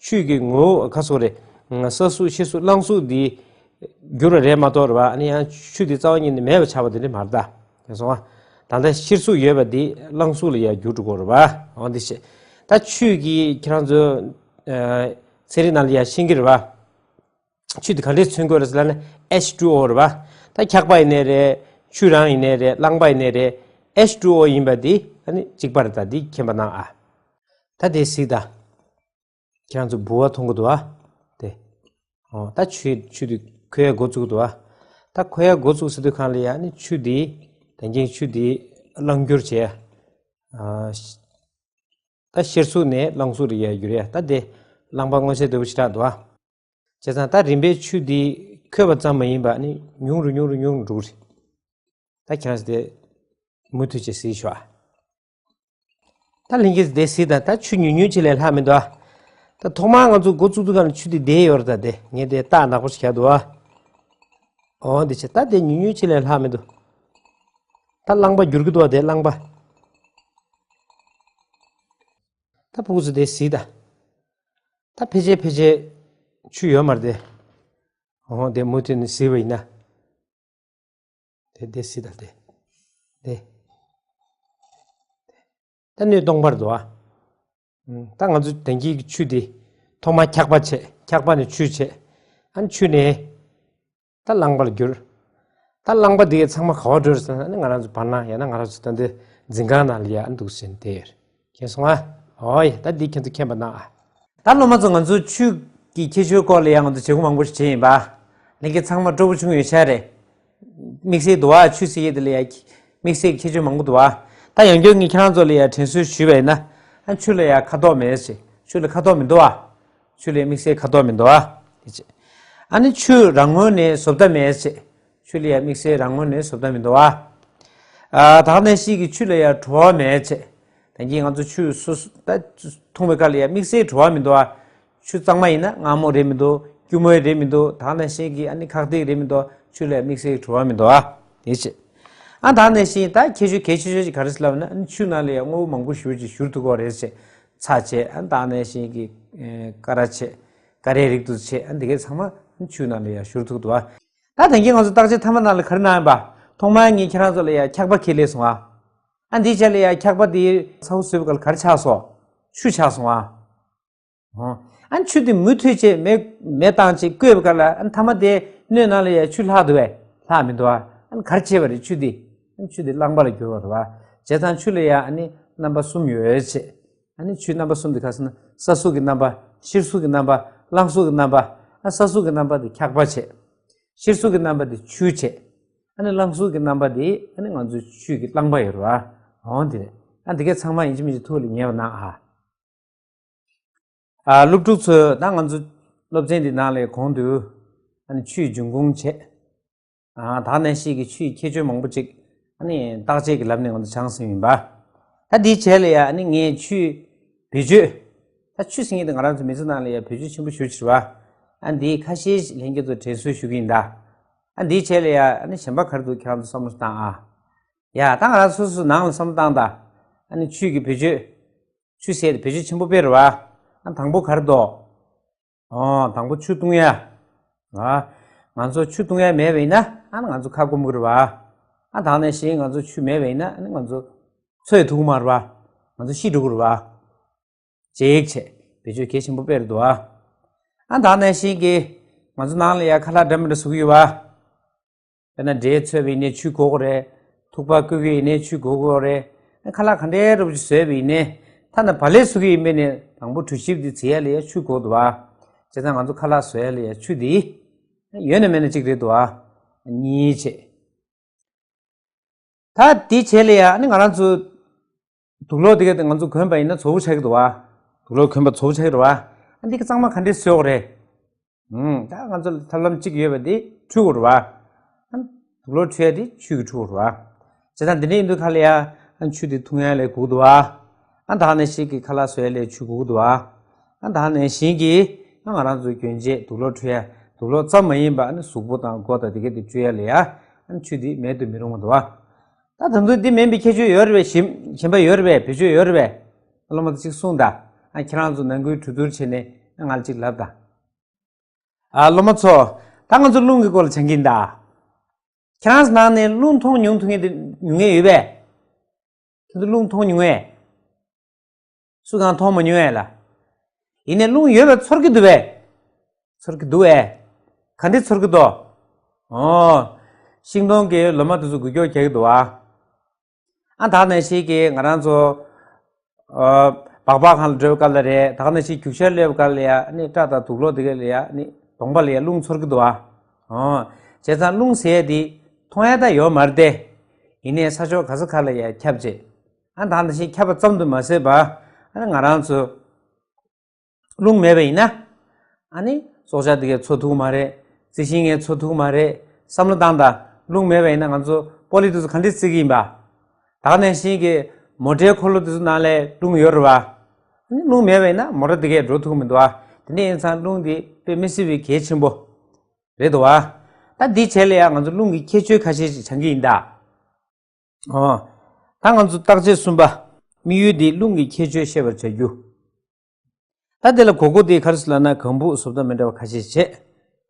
ཆུ་གི་ངོ་བོ་ག་ཟེར་དགོས་རེད། སོ་གཟུགས་གཤེར་གཟུགས་རླངས་གཟུགས་འདི་འགྱུར་བ་རེད་མ་གཏོགས་རེད་བ། ཨ་ནི་ཡང་ཆུ་འདི་རྩ་བ་ཉིད་ནས་མེད་པ་ཆགས་པ་དེ་འདྲ་མ་རེད་ད། ཡང་སོང་བ། ད་ལྟ་གཤེར་གཟུགས་ཡོད་པ་འདི་རླངས་གཟུགས་ལ་ཡང་འགྱུར་འགྲོ་གི་རེད་བ། འོ་འདི་བྱས། ད་ཆུ་གི་ཁྱེད་རང་ཚོ། ཨ། ཚན་རིག་ནང་ལ་ཡང་ཤེས་ཀྱི་རེད་བ། ཆུ་འདི་ག་འདྲས་མཚོན་དགོས་རེད་ཟེར་ལབ་ན་ཨེཆ་ཊུ་ཨོ་རེད་བ། ད་འཁྱག་པ་ཡིན་ནའི་རེད། ཆུ་རང་ཡིན་ནའི་རེད། རླངས་པ་ཡིན་ནའི་རེད། ཨེཆ་ཊུ་ཨོ་ཡིན་པ་འདི་ཨ་ནི་གཅིག་པ་རེད། ད་འདི་མཁྱེན་པ་གནང་ཨ། ད་དེ་གཟིགས་དང་། ཁྱེད་རང་ཚོ་འབུ་བ་མཐོང་གི་འདུག་ཨ། དེ། ཨོ། ད་ཆུ་ཆུ་དེ་ཁོལ་ཡ་འགོ་བཙུགས་འདུག་ཨ། ད་ཁོལ་ཡ་འགོ་བཙུགས་ཟེར་དུས་སྒང་ལ་ཡ་ནི་ཆུ་དེ། ད་གིན་ཆུ་དེ་རླངས་འགྱུར་བྱས། ཨ། ད་གཤེར་གཟུགས་ནས་རླངས་གཟུགས་ལ་ཡ་འགྱུར་ཡ། ད་དེ་རླངས་པ་མངོན་གསལ་དོད་པོ་ཞེ་དྲག་འདུག་ཨ། བྱས་ཙང་ད་རིམ་པས་ཆུ་འདི་ཁོལ་བ་ཙམ་མ་ཡིན་པ་ནི་ཉུང་རུ་ཉུང་རུ་ཉུང་རུ་འགྲོ་གི་རེད། ད་ཁྱེད་རང་ཚོ་དེ་མུ་མཐུད་བྱས་གཟིགས་ཤོག་ཨ། ད་ལྷན་རྒྱས་ཚོ་དེ་གཟིགས་དང་། ད་ཆུ་ཉུང་ཉུང་ཅིག་ལས་ལྷག་མི་འདུག་ཨ། ད་ཐོག་མར་ང་ཚོ་འགོ་བཙུགས་དུས་སྒང་ལ་ཆུ་དེ་བསྡད་ཡོད་རེད། ད་དེ་ངས་དེ་རྟགས་ནག་པོ་ཞིག་བཞག་འདུག་ཨ། འོ་འདི་བྱས། ད་དེ་ཉུང་ཉུང་ཅིག་ལས་ལྷག་མི་འདུག་ད་རླངས་པ་འགྱུར་གྱི་འདུག་ཨ། དེ་རླངས་པ། ད་ཕྲུ་གུ་ཚོ་དེ་གཟིགས་དང་། ད་ཕལ་ཆེར་ཕལ་ཆེར་ཆུ་ཡོད་མ་རེད་དེ། འོ་དེ་མུ་མཐུད་ནས་གཟིགས་པ་ཡིན་ན། དེ་དེ་གཟིགས་དང་དེ། དེ། ད་སྣོད་སྟོང་པར་འདུག་ཨ། ཨུམ། ད་ང་ཚོ་ད་གིན་གྱི་ཆུ་དེ་ཐོག་མར་འཁྱག་པ་བྱས། འཁྱག་པ་ནས་ཆུ་བྱས། ཨ་ནི་ཆུ་ནས། ད་རླངས་པ་ལ་འགྱུར། ད་རླངས་པ་འདི་ཚང་མ་ག་བ་འགྲོ་རེད་ཟེར་ན་ནི་ང་རང་ཚོ་བར་སྣང་ཡང་ན་ང་རང་ཚོ་ད་འདི་འཛིན་ཁང་ནང་ལ་ཡ་འདུག་ཟིན་དེ་ཡོད་རེད། མཁྱེན་སོང་ཨ། ཨོ་ཡ་ད་འདི་ཁྱེད་ཚོ་མཁྱེན་པ་གནང་ཨ། ད་སློབ་མ་ཚོ་ང་ཚོ་ཆུ་གི་ཁྱད་ཆོས་སྐོར་ལ་ཡང་ང་ཚོ་བྱེད་སྒོ་མང་པོ་ཞིག་བྱས་ཡིན་པ། ལྷན་རྒྱས་ཚང་མ་སྤྲོ་པོ་བྱུང་ཡོད་ཤག་རེད། དམིགས་བསལ་འདུག་ཨ། ཆུ་ཟེར་ཡས་དེ་ལ་ཡ་དམིགས་བསལ་གྱི་ཁྱད་ཆོས་མང་པོ་འདུག་ཨ། ད་ཡང་བསྐྱར་ངས་ཁྱེད་རང་ཚོ་ལ་ཡ་དྲན་གསོ་ཞུས་པ་ཡིན་ན། ཨ་ཆུ་ལ་ཡ་ཁ་དོག་མེད་ཟེར། ཆུ་ལ་ཁ་དོག་མི་འདུག་ཨ། ཆུ་ལ་དམིགས་བསལ་ཁ་དོག་མི་འདུག་ཨ། དེ་བྱས། ཨ་ནི་ཆུ་རང་ངོས་ནས་བཟོ་ལྟ་མེད་བྱས། ཆུ་ལ་ཡ་དམིགས་བསལ་རང་ངོས་ནས་བཟོ་ལྟ་མི་འདུག་ཨ། ཨ་ད་ག་ནང་བཞིན་གྱི་ཆུ་ལ་ཡ་བྲོ་བ་མེད་བྱས། ད་གིན་ང་ཚོ་ཆུ་སོ་སོ་ད་འཐུང་བའི་སྐབས་ལ་ཡ་དམིགས་བསལ་བྲོ་བ་མི་འདུག་ཨ། ཆུ་གཙང་མ་ཡིན་ན་མངར་མོ་རེད་མི་འདུག་སྐྱུར་མོ་རེད་མི་འདུག་ད་ག་ནང་བཞིན་གྱི་ཨ་ནི་ཁག་ཐེག་རེད་མི་འདུག་ཆུ་ལ་ཡ་དམིགས་བསལ་བྲོ་བ་མི་འདུག་ཨ། དེ་བྱས། ཨ་ད་ག་ནང་བཞིན་ད་ཁྱད་ཆོས་གལ་ཆེ་ཤོས་ཅིག་ག་རེ་ཟེར་ལབ་ན་ཨ་ནི་ཆུ་ནང་ལ་ཡ་དངོས་པོ་མང་པོ་ཞེ་པོ་ཅིག་བཞུར་ཐུབ་ཀྱི་རེད་བྱས། ཚྭ་བྱས། ཨ་ད་ག་ནང་བཞིན་གྱི་ཀ་ར་བྱས། ཀ་རའི་རིགས་དེ་ཚོ་བྱས། ཨ་འདི་གས་ཚང་མ་ཆུ་ནང་ལ་ཡ་བཞུར་ཐུབ་འདུག་ཨ། ད་ད་གིན་ང་ཚོ་བརྟག་དཔྱད་མཐའ་མ་ནང་ལ་ག་རེ་གནང་ཡིན་པ། ཐོག་མར་ངས་ཁྱེད་རང་ཚོ་ལ་ཡ་འཁྱག་པ་ཁྱེར་སླེབས་སོང་ཨ། ཨ་འདིའི་ཆ་ལ་ཡ་འཁྱག་པ་འདི་ཚ་བོ་བཟོས་པའི་སྐབས་ལ་ག་རེ་ཆགས་སོང་། ཆུ་ཆགས་སོང་ཨ། ཨོ། ཨ་ཆུ་འདི་མུ་མཐུད་བྱས་མེ་མེ་བཏང་བྱས་བསྐོལ་བའི་སྐབས་ལ་ཨ་མཐའ་མ་དེ་སྣོད་ནང་ལ་ཡ་ཆུ་ལྷག་འདུག་བས། ལྷག་མི་འདུག་ཨ། ཨ་ག་རེ་བྱས་པ་རེད་ཆུ་འདི། ཨ་ཆུ་འདི་རླངས་པ་ལ་གྱུར་བ་རེད་བ། བྱས་ཙང་ཆུ་ལ་ཡ་ཨ་ནི་རྣམ་པ་གསུམ་ཡོད་བྱས། ཨ་ནི་ཆུའི་རྣམ་པ་གསུམ་དེ་ག་ཟེར་ན་ས་གཟུགས་ཀྱི་རྣམ་པ། གཤེར་གཟུགས་ཀྱི་རྣམ་པ། རླངས་གཟུགས་ཀྱི་རྣམ་པ། ཨ་ས་གཟུགས་ཀྱི་རྣམ་པ་དེ་འཁྱག་པ་བྱས། གཤེར་གཟུགས་ཀྱི་རྣམ་པ་དེ་ཆུ་བྱས། ཨ་ནི་རླངས་གཟུགས་ཀྱི་རྣམ་པ་དེ་ཨ་ནི་ང་ཚོའི་ཆུ་གི་རླངས་པ་ཡོད་རེད་བ། འོང་དེ་རེད། ཨ་འདི་གས་ཚང་མ་ཡིན་གཅིག་མིན་གཅིག་ཐུགས་ལ་ངེས་པ་གནང་ཨ། ཨ་སློབ་ཕྲུག་ཚོས་ད་ང་ཚོ་སློབ་ཚན་འདི་ནང་ལ་གོང་དུ་ཨ་ནི་ཆུའི་འབྱུང་ཁུངས་བྱས། ཨ་ད་ག་ནང་བཞིན་གྱི་ཆུའི་ཁྱད་ཆོས་མང་པོ་ཅིག་ཨ་ནི་བརྟག་དཔྱད་ཀྱི་ལམ་ནས་ང་ཚོ་སྦྱངས་ཟིན་ཡིན་པ། ད་འདིའི་རྗེས་ལ་ཡ་ཨ་ནི་ངས་ཆུའི་བེད་སྤྱོད། ད་ཆུ་ཟེར་མཁན་དེ་ང་རང་ཚོ་མི་ཚེ་ནང་ལ་ཡ་བེད་སྤྱོད་ཆེན་པོ་ཞེ་པོ་ཅིག་རེད་བ། ཨ་འདི་ཁ་ཤས་ལྷན་རྒྱས་ཚོ་དྲན་གསོ་ཞུ་གི་ཡིན་ད། ཨ་འདིའི་རྗེས་ལ་ཡ་ཨ་ནི་གཞན་པ་ག་རེ་འདུག་ཁྱེད་རང་ཚོ་བསམ་བློ་བཏང་ཨ། ཡ་ད་ང་རང་སོ་སོ་ནང་ལ་བསམ་བློ་བཏང་ད། ཨ་ནི་ཆུ་གི་བེད་སྤྱོད། ཆུ་ཟེར་དེ་བེད་སྤྱོད་ཆེན་པོ་དཔེ་རེད་བ། ཨ་དང་པོ་ག་རེ་འདུག་ཨོ་དང་པོ་ཆུ་བཏུང་ཡ། ཨ་ང་ཚོ་ཆུ་བཏུང་ཡ་མེད་པ་ཡིན་ན་ཨ་ང་ཚོ་ཁ་སྐོམ་གི་རེད་བ། ཨ་ད་ག་ནང་བཞིན་ང་ཚོ་ཆུ་མེད་པ་ཡིན་ན་ཨ་ང་ཚོ་འཚོ་ཡ་ཐུབ་ཀྱི་མ་རེད་བ། ང་ཚོ་ཤི་འགྲོ་གི་རེད་བ། ཅིག་བྱས་བེད་སྤྱོད་གལ་ཆེན་པོ་དཔེ་རེད་འདུག་ཨ། ཨ་ད་ག་ནང་བཞིན་གྱི་ང་ཚོ་ནང་ལ་ཡ་ཁ་ལག་འདྲ་མི་འདྲ་བཟོ་གི་ཡོད་བ། དཔེར་ན་འབྲས་འཚོལ་བ་ཡིན་ནའི་ཆུ་དགོས་ཀྱི་རེད། ཐུག་པ་བསྐོལ་གྱི་ཡིན་ནའི་ཆུ་དགོས་ཀྱི་རེད། ཨ་ཁ་ལག་ག་འདྲའི་འདྲ་པོ་ཅིག་བཟོས་པ་ཡིན་ནའི་ཐ་ན་བག་ལེབ་བཟོ་གི་ཡིན་པ་ཡིན་ནའི་དང་པོ་གྲོ་ཞིབ་འདི་བྱེད་ཡ་ལ་ཡ་ཆུ་དགོས་འདུག་ཨ། བྱས་ཙང་ང་ཚོ་ཁ་ལག་བཟོ་ཡ་ལ་ཡ་ཆུ་འདི་ཡོད་ན་མེད་ན་གཅིག་རེད་འདུག་ཨ། གཉིས་བྱས། ད་དེའི་རྗེས་ལ་ཡ་ཨ་ནི་ང་རང་ཚོ་དུག་སློག་དེ་ག་དེ་ང་ཚོ་གོན་པ་ཡིན་ན་ཚ་པོ་ཆགས་ཀྱི་འདུག་བ། དུག་སློག་གོན་པ་ཚ་པོ་ཆགས་ཀྱི་རེད་བ། ཨ་འདི་ག་གཙང་མ་ག་འདྲས་བཟོ་དགོས་རེད། ཨུམ་ད་ང་ཚོ་ལ་ཐབས་ལམ་གཅིག་ཡོད་པ་འདི་འཁྲུད་དགོས་རེད་བ། ཨ་དུག་སློག་འཁྲུད་ཡ་དེ་ཆུ་གིས་འཁྲུད་དགོས་རེད་བ། བྱས་ཙང་འདི་འདྲ་ཡིན་དུས་ཁ་ལ་ཡ་ཨ་ཆུ་དེ་འཐུང་ཡ་ལ་དགོས་ཀྱི་འདུག་བ། ཨ་ད་ག་ནང་བཞིན་གྱི་ཁ་ལག་བཟོ་ཡ་ལ་ཆུ་དགོས་ཀྱི་འདུག་བ། ཨ་ད་ག་ནང་བཞིན་གྱི་ཨ་ང་རང་ཚོའི་གྱོན་ཆས་དུག་སློག་འཁྲུད་ཡ་དུག་སློག་ཙམ་མ་ཡིན་པ་ཨ་ནི་གཟུགས་པོ་དང་མགོ་དང་དེ་ག་དེ་བཅོས་ཡ་ལ་ཡ་ཨ་ཆུ་དེ་མེད་དུ་མི་རུང་བ་འདུག་བ། ད་ད་དུང་འདི་མིན་པའི་ཁྱད་ཆོས་ཡོད་རེད་པས། གཞན་གཞན་པ་ཡོད་རེད་པས། བེད་སྤྱོད་ཡོད་རེད་པས། སློབ་མ་ཚོ་གཅིག་གསུངས་དང་། ཨ་ཁྱེད་རང་ཚོ་ནང་ཁུལ་གྲོས་བསྡུར་བྱས་ནས་ཨ་ང་ལ་གཅིག་ལབ་དང་། ཨ་སློབ་མ་ཚོ། ད་ང་ཚོ་རླུང་གི་སྐོར་ལ་སྦྱང་གི་ཡིན་ད། ཁྱེད་རང་ཚོ་ནང་ནས་རླུང་མཐོང་མྱོང་ཐུབ་མཁན་དེ་ཉུང་ངེ་ཡོད་པས། ཁྱེད་ཚོ་རླུང་མཐོང་མྱོང་ངེ། སུ་གང་མཐོང་མ་མྱོང་ཡ་ལ། ཡིན་ནའི་རླུང་ཡོད་པ་ཚོར་གྱི་འདུག་པས། ཚོར་གྱི་འདུག་ཨེ། ག་འདྲས་ཚོར་གྱི་འདུག་ཨོ། ཤིང་སྡོང་གི་ལོ་མ་དེ་ཚོ་འགུལ་སྐྱོད་རྒྱག་གི་འདུག་ཨ། ཨ་ད་ག་ནང་བཞིན་གྱི་ང་རང་ཚོ། ཨོ། སྦག་སྦག་ཁང་ལ་འགྲོ་བའི་སྐབས་ལ་རེད། ད་ག་ནང་བཞིན་རྒྱུག་ཤར་སླེབས་པའི་སྐབས་ལ་ཡ་ནི་སྐྲ་དང་དུག་སློག་དེ་ག་ལ་ཡ་ནི་གདོང་པ་ལ་ཡ་རླུང་ཚོར་གྱི་འདུག་ཨ། ཨོ། བྱས་ཙང་རླུང་ཟེར་ཡ་དེ་མཐོང་ཡ་ད་ཡོད་མ་རེད་དེ། ཡིན་ནའི་ས་ཕྱོགས་ག་ས་ག་ལ་ཡ་ཁྱབ་བྱས། ཨ་ད་ག་ནང་བཞིན་ཁྱབ་པ་ཙམ་དུ་མ་ཟད་པ། ཨ་ང་རང་ཚོ་རླུང་མེད་པ་ཡིན་ན། ཨ་ནི་སྲོག་ཆགས་འདི་གས་འཚོ་ཐུབ་ཀྱི་མ་རེད། རྩི་ཤིང་ངས་འཚོ་ཐུབ་ཀྱི་མ་རེད། བསམ་བློ་བཏང་དང་། རླུང་མེད་པ་ཡིན་ན་ང་ཚོ་སྤོ་ལོ་དེ་ཚོ་ག་འདྲས་རྩེ་གི་ཡིན་པ། ད་ག་ནང་བཞིན་གྱི་མོ་ཊའི་འཁོར་ལོ་དེ་ཚོ་ནང་ལ་རླུང་ཡོད་རེད་བ། ཨ་ནི་རླུང་མེད་པ་ཡིན་ན་མོ་ཊ་འདི་གས་འགྲོ་ཐུབ་ཀྱི་མི་འདུག་བ། དེ་འདྲ་ཡིན་ཙང་རླུང་འདི་དཔེ་མི་སྲིད་པའི་གལ་ཆེན་པོ་རེད་འདུག་བ། ད་འདིའི་རྗེས་ལ་ཡང་ང་ཚོ་རླུང་གི་ཁྱད་ཆོས་ཁ་ཤས་ཤིག་སྦྱང་གི་ཡིན་ད། ཨོ། ད་ང་ཚོ་བརྟག་དཔྱད་གསུམ་པ། དམིགས་ཡུལ་འདི་རླུང་གི་ཁྱད་ཆོས་ཤེས་པར་བྱ་རྒྱུ། ད་དེ་ལ་གོ་དགོས་དེ་ག་རེ་ཟེར་ལབ་ན་གམ་བུ་བཟོ་ལྟ་མི་འདྲ་བ་ཁ་ཤས་བྱས།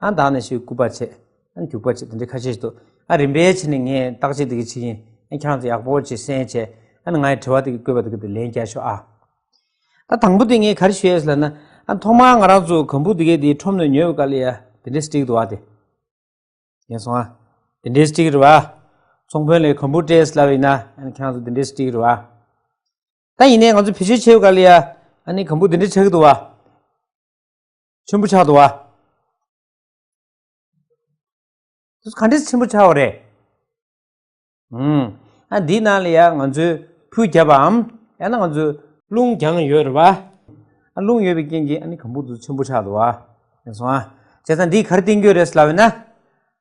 ཨ་ད་ག་ནང་བཞིན་སྐུད་པ་བྱས། ཨ་རྒྱུག་པ་བྱས། དེ་འདྲ་ཁ་ཤས་ཤིག་འདུག་ཨ་རིམ་པས་བྱས་ནས་ངས་བརྟག་དཔྱད་དེ་ག་བྱེད་ཀྱི་ཡིན། ཨ་ཁྱེད་རང་ཚོ་ཡག་པོ་བྱས་གསན་བྱས། ཨ་ནི་ང་ཡི་དྲི་བ་དེ་གི་བཀོད་པ་དེ་གི་དེ་ལན་རྒྱག་ཤོག་ཨ། ད་དང་པོ་དེ་ངས་ག་རེ་ཞུ་ཡས་ལབ་ན། ཨ་ཐོག་མར་ང་རང་ཚོ་གམ་བུ་དེ་གའི་དེ་ཁྲོམ་ནས་ཉོས་པའི་སྐབས་ལ་ཡ་དེ་འདྲས་སྒྲིག་འདུག་བ་དེ། ཡིན་སོང་ཨ། དེ་འདྲས་སྤྲད་ཀྱི་རེད་བ། ཚོང་དཔོན་ལ་གམ་བུ་སྤྲད་ལབ་ཡིན་ན་ཨ་ནི་ཁྱེད་རང་ཚོ་དེ་འདྲས་སྤྲད་ཀྱི་རེད་བ། ད་ཡིན་ནའི་ང་ཚོ་བེད་སྤྱོད་བྱེད་པའི་སྐབས་ལ་ཡ་ཨ་ནི་གམ་བུ་དེ་འདྲས་ཆགས་ཀྱི་འདུག་བ། ཆེན་པོ་ཆགས་འདུག་བ། དེ་ག་འདྲས་ཆེན་པོ་ཆགས་པ་རེད། ཨུམ། ཨ་འདིའི་ནང་ལ་ཡ་ང་ཚོས་ཕུད་བརྒྱབ་པའམ་ཡང་ན་ང་ཚོས་རླུང་བརྒྱངས་ཡོད་རེད་བ། ཨ་རླུང་ཡོད་པའི་རྐྱེན་གྱིས་ཨ་ནི་གམ་བུ་དེ་ཆེན་པོ་ཆགས་འདུག་བ། ཡིན་སོང་ཨ། བྱས་ཙང་འདིས་ག་རེ་བསྟན་གྱི་ཡོད་རེད་ལབ་ན།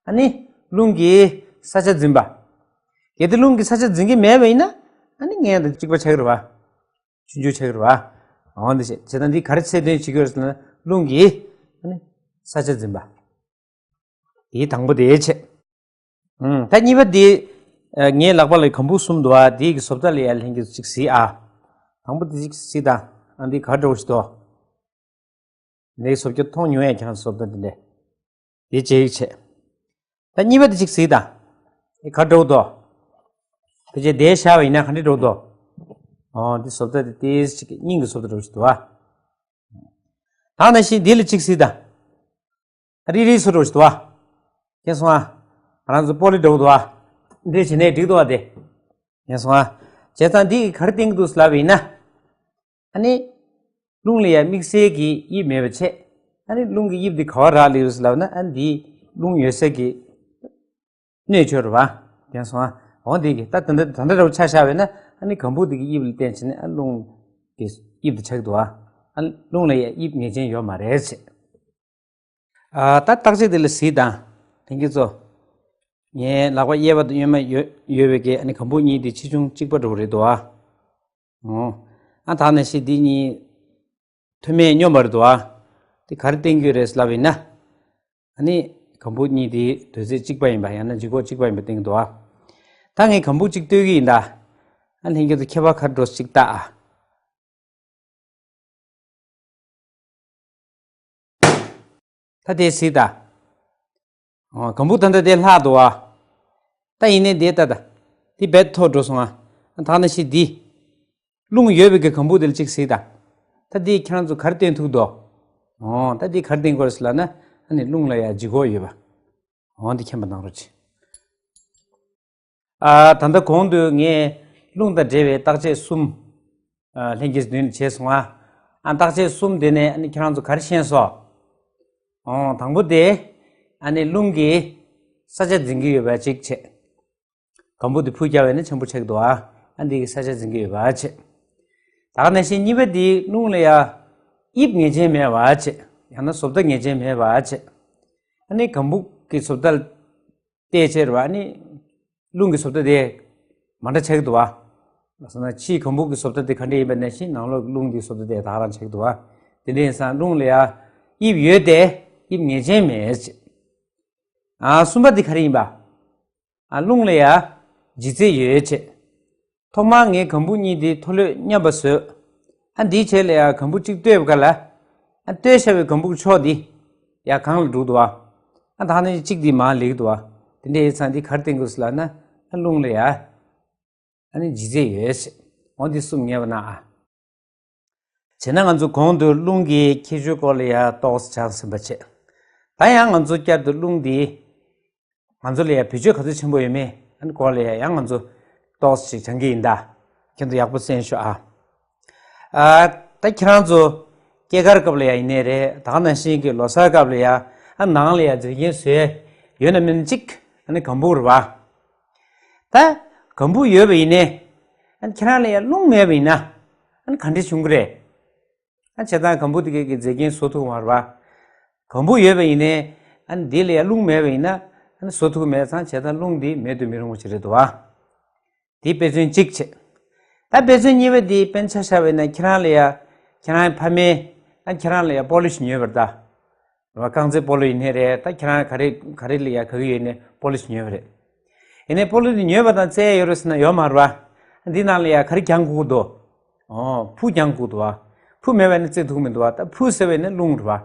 ཨ་ནི་རླུང་གིས་ས་ཆ་འཛིན་པ། གལ་ཏེ་རླུང་གིས་ས་ཆ་འཛིན་གྱི་མེད་པ་ཡིན་ན་ཨ་ནི་ངས་འདི་གཅིག་པ་ཆགས་ཀྱི་རེད་བ། ཆུང་ཆུང་ཆགས་ཀྱི་རེད་བ། འོ་འདི་བྱས། བྱས་ཙང་འདི་ག་རེ་ཚད་ལྡན་བྱེད་ཀྱི་ཡོད་ཟེར་ན་རླུང་གིས་ཨ་ནི་ས་ཆ་འཛིན་པ། དེའི་དང་པོ་དེའི་ཆེད། ཨུམ། ད་གཉིས་པ་འདི། ཨ་ངའི་ལག་པ་ལ་གམ་བུ་གསུམ་འདུག་བ། དེའི་གི་བཟོ་ལྟ་ལ་ཡ་ལྷན་རྒྱས་ཚོ་གཅིག་གཟིགས་ཨ། དང་པོ་འདི་གཅིག་གཟིགས་དང་། ཨ་འདི་ག་འདྲ་བོ་ཞིག་འདུག་འདིའི་བཟོ་བཅོས་མཐོང་མྱོང་ཡས་ཁྱེད་རང་བཟོ་ལྟ་འདི་འདྲས། དེ་བྱེད་ཡིག་བྱེད། ད་གཉིས་པ་དེ་གཅིག་གཟིགས་དང་། དེ་ག་འདྲ་བོ་འདུག་དེ་རྗེས་དེ་བཞག་པ་ཡིན་ན་ག་འདྲ་འདྲ་བོ་འདུག་འོ་འདི་བཟོ་ལྟ་དེ་ཏིས་གཅིག་གི་སྙིང་གི་བཟོ་ལྟ་འདྲ་བོ་ཞིག་འདུག་བ། ད་ནང་བཞིན་འདི་ལ་གཅིག་གཟིགས་དང་། རིལ་རིལ་བཟོ་འདྲ་བོ་ཞིག་འདུག་བ། མཁྱེན་སོང་ཨ། ང་རང་ཚོ་སྤོ་ལོ་འདྲ་བོ་འདུག་བ། འདི་བྱས་ནས་འགྲིག་འདུག་བ་དེ། ཡིན་སོང་ཨ། བྱས་ཙང་འདི་གིས་ག་རེ་བསྟན་གྱི་འདུག་ལབ་པ་ཡིན་ན། ཨ་ནི། རླུང་ལ་ཡང་དམིགས་བསལ་གྱི་དབྱིབས་མེད་པ་བྱས། ཨ་ནི་རླུང་གི་དབྱིབས་འདི་ག་བ་རག་ལས་ཡོད་ལབ་ན་ཨ་ནི་འདི་རླུང་ཡོད་ས་གི་སྣོད་ཆོས་རེད་བ། ཡིན་སོང་ཨ། འོ་འདི་གི་ད་ད་ད་ད་འདྲ་འདྲ་བོ་ཆ་བཞག་པ་ཡིན་ན་ཨ་ནི་གམ་བུ་འདི་གི་དབྱིབས་ལ་བརྟེན་བྱས་ནས་ཨ་རླུང་གི་དབྱིབས་འདི་ཆགས་འདུག་བ། ཨ་རླུང་ལ་ཡང་དབྱིབས་ངེས་ཅན་ཡོད་མ་རེད་ཟེར། ཨ་ད་བརྟག་དཔྱད་དེ་ལ་གཟིགས་དང་། ལྷན་རྒྱས་ཚོ། ངའི་ལག་པ་གཡས་པ་དང་གཡོན་མ་ཡོད་ཡོད་པའི་གི་ཨ་ནི་གམ་བུ་གཉིས་དེ་ཆེ་ཆུང་གཅིག་པ་འདྲ་བོ་རེད་འདུག་ཨ། འོ། ཨ་ད་ནང་བཞིན་འདི་གཉིས་མཐུད་མེད་སྙོམས་པ་རེད་འདུག་ཨ། དེ་ག་རེ་བསྟན་གྱི་རེད་ལབ་ཡིན་ན། ཨ་ནི་གམ་བུ་གཉིས་དེ་དུས་ཚོད་གཅིག་པ་ཡིན་པ་ཡང་ན་ལྗིད་ཁོག་གཅིག་པ་ཡིན་པ་བསྟན་གྱི་འདུག་ཨ། ད་ངས་གམ་བུ་གཅིག་གཏོད་ཀྱི་ཡིན་ད། ཨ་ལྷན་རྒྱས་ཚོ་ཁྱད་པར་ག་རེ་འགྲོ་གཅིག་ལྟ་ཨ། ད་དེ་གཟིགས་དང་། འོ་གམ་བུ་ད་ལྟ་དེ་ལྷག་འདུག་བ། ད་ཡིན་ནའི་དེ་ལྟ་དང་། དེ་རྦད་མཐོ་འགྲོ་སོང་ཨ། ད་ནང་བཞིན་འདི། རླུང་ཡོད་པའི་གི་གམ་བུ་དེ་ལ་གཅིག་གཟིགས་དང་། ད་འདི་ཁྱེད་རང་ཚོ་ག་རེ་བསྟན་ཐུབ་འདུག་འོ་ད་འདི་ག་རེ་བསྟན་དགོས་རེད་ཟེར་ལབ་ན་ཨ་ནི་རླུང་ལ་ཡང་ལྗིད་ཁོག་ཡོད་པ། འོ་འདི་མཁྱེན་པ་གནང་རོགས་གྱིས། ཨ་ད་ལྟ་གོང་དུ་ངས་རླུང་དང་འབྲེལ་བའི་བརྟག་དཔྱད་གསུམ། ཨ་ལྷན་རྒྱས་མདུན་ལ་བྱས་སོང་ཨ། ཨ་བརྟག་དཔྱད་གསུམ་དེ་ནས་ཨ་ནི་ཁྱེད་རང་ཚོ་ག་རེ་ཤེས་སོང་། ཨོ་དང་པོ་དེ། ཨ་ནི་རླུང་གིས་ས་ཆ་འཛིན་གྱི་ཡོད་པ་གཅིག་བྱས། གམ་བུ་དེ་ཕུ་རྒྱག་པ་ཡིན་ན་ཆེན་པོ་ཆགས་ཀྱི་འདུག་ཨ། ཨ་འདི་གིས་ས་ཆ་འཛིན་གྱི་ཡོད་པ་བྱས། ད་ག་ནང་བཞིན་གཉིས་པ་དེ་རླུང་ལ་ཡ། དབྱིབས་ངེས་ཅན་མེད་པ་བྱས། ཡང་ན་བཟོ་ལྟ་ངེས་ཅན་མེད་པ་བྱས། ཨ་ནི་གམ་བུ་གི་བཟོ་ལྟ་བལྟས་བྱས་རེད་བ། ཨ་ནི་རླུང་གི་བཟོ་ལྟ་དེ་མ་འདྲ་ཆགས་ཀྱི་འདུག་བ། ལགས་སོ་ན་ཕྱིའི་གམ་བུ་གི་བཟོ་ལྟ་དེ་ག་འདྲ་ཡིན་པ་ནང་བཞིན་ནང་ལོགས་ཀྱི་རླུང་གི་བཟོ་ལྟ་དེ་ད་ག་རང་ཆགས་ཀྱི་འདུག་བ། དེ་འདྲ་ཡིན་ཙང་རླུང་ལ་ཡ་དབྱིབས་ཡོད་དེ་དབྱིབས་ངེས་ཅན་མེད་ཅེས། ཨ་གསུམ་པ་དེ་ག་རེ་ཡིན་པ། ཨ་རླུང་ལ་ཡ་ལྗིད་ཚད་ཡོད་ཅེས། ཐོག་མར་ངས་གམ་བུ་གཉིས་དེ་མཐོ་ལོས་མཉམ་པ་བཟོས། ཨ་འདིའི་རྗེས་ལ་ཡ་གམ་བུ་གཅིག་གཏོད་པའི་སྐབས་ལ། ཨ་གཏོད་བཞག་པའི་གམ་བུ་གི་ཕྱོགས་འདི་ཡ་གང་ལ་འགྲོ་གི་འདུག་བ། ཨ་ད་ནི་གཅིག་འདི་མར་སླེབས་ཀྱི་འདུག་བ། དེ་འདྲ་ཡིན་ཙང་འདི་ག་རེ་བསྟན་དགོས་ཟེར་ལབ་ན། ཨ་རླུང་ལ་ཡ། ཨ་ནི་ལྗིད་ཚད་ཡོད་ཟེར། འོ་འདི་གསུམ་ངེས་པ་ན་ཨ། བྱས་ན་ང་ཚོ་གོང་དུ་རླུང་གི་ཁྱད་ཆོས་སྐོར་ལ་ཡ་ཏོག་ཙམ་སྦྱངས་ཟིན་པ་བྱས། ད་ཡང་ང་ཚོ་བསྐྱར་དུ་རླུང་འདི། ང་ཚོ་ལ་ཡ་བེད་སྤྱོད་ག་ཚོད་ཆེན་པོ་ཡོད་མེད་ཨ་ནི་སྐོར་ལ་ཡ་ཡང་ང་ཚོ་ཏོག་ཙམ་ཞིག་སྦྱང་གི་ཡིན་ད། ཁྱེད་ཚོ་ཡག་པོ་གསན་ཤོག་ཨ། ཨ་ད་ཁྱེད་རང་ཚོ་སྐྱེས་སྐར་སྐབས་ལ་ཡ་ཡིན་ནའི་རེད། ད་ག་ནང་བཞིན་གྱི་ལོ་གསར་སྐབས་ལ་ཡ་ཨ་ནང་ལ་ཡ་མཛེས་རྒྱན་བཟོས་ཡོད་ན་མིན་གཅིག་ཨ་ནི་གམ་བུ་རེད་བ། ད་གམ་བུ་ཡོད་པ་ཡིན་ནའི་ཨ་ནི་ཁྱེད་རང་ལ་ཡ་རླུང་མེད་པ་ཡིན་ན་ཨ་ནི་ག་འདྲ་བྱུང་གི་རེད། ཨ་བྱས་ཙང་གམ་བུ་དེ་གའི་གི་མཛེས་རྒྱན་བཟོ་ཐུབ་མ་རེད་བ། གམ་བུ་ཡོད་པ་ཡིན་ནའི་ཨ་ནི་འདི་ལ་ཡ་རླུང་མེད་པ་ཡིན་ན་ཨ་ནི་བཟོ་ཐུབ་མེད་ཙང་བྱས་ཙང་རླུང་འདི་མེད་དུ་མི་རུང་བ་ཞིག་རེད་འདུག་བ། དེ་དཔེ་མཚོན་གཅིག་བྱས། ད་དཔེ་མཚོན་གཉིས་པ་དེ་དཔེར་ན་ཆ་བཞག་པ་ཡིན་ན་ཁྱེད་རང་ལ་ཡ་ཁྱེད་རང་གི་ཕ་མས་ཨ་ཁྱེད་རང་ལ་ཡ་སྤོ་ལོ་ཞིག་ཉོས་པ་རེད་ད། རེད་བ། རྐང་རྩེད་སྤོ་ལོ་ཡིན་ནའི་རེད། ད་ཁྱེད་རང་ག་རེ་ག་རེ་ལ་ཡ་ག་གི་ཡོད་ནའི་སྤོ་ལོ་ཞིག་ཉོས་པ་རེད། ཡིན་ནའི་སྤོ་ལོ་དེ་ཉོས་པ་དང་རྩེ་ཡ་ཡོད་རེད་ཟེར་ན་ཡོད་མ་རེད་བ། འདི་ནང་ལ་ཡ་ག་རེ་རྒྱག་དགོས་ཀྱི་འདུག་ཨོ་ཕུ་རྒྱག་དགོས་འདུག་བ། ཕུ་མེད་པ་ནི་རྩེ་ཐུབ་མི་འདུག་བ། ད་ཕུ་ཟེར་བ་ནི་རླུང་རེད་བ།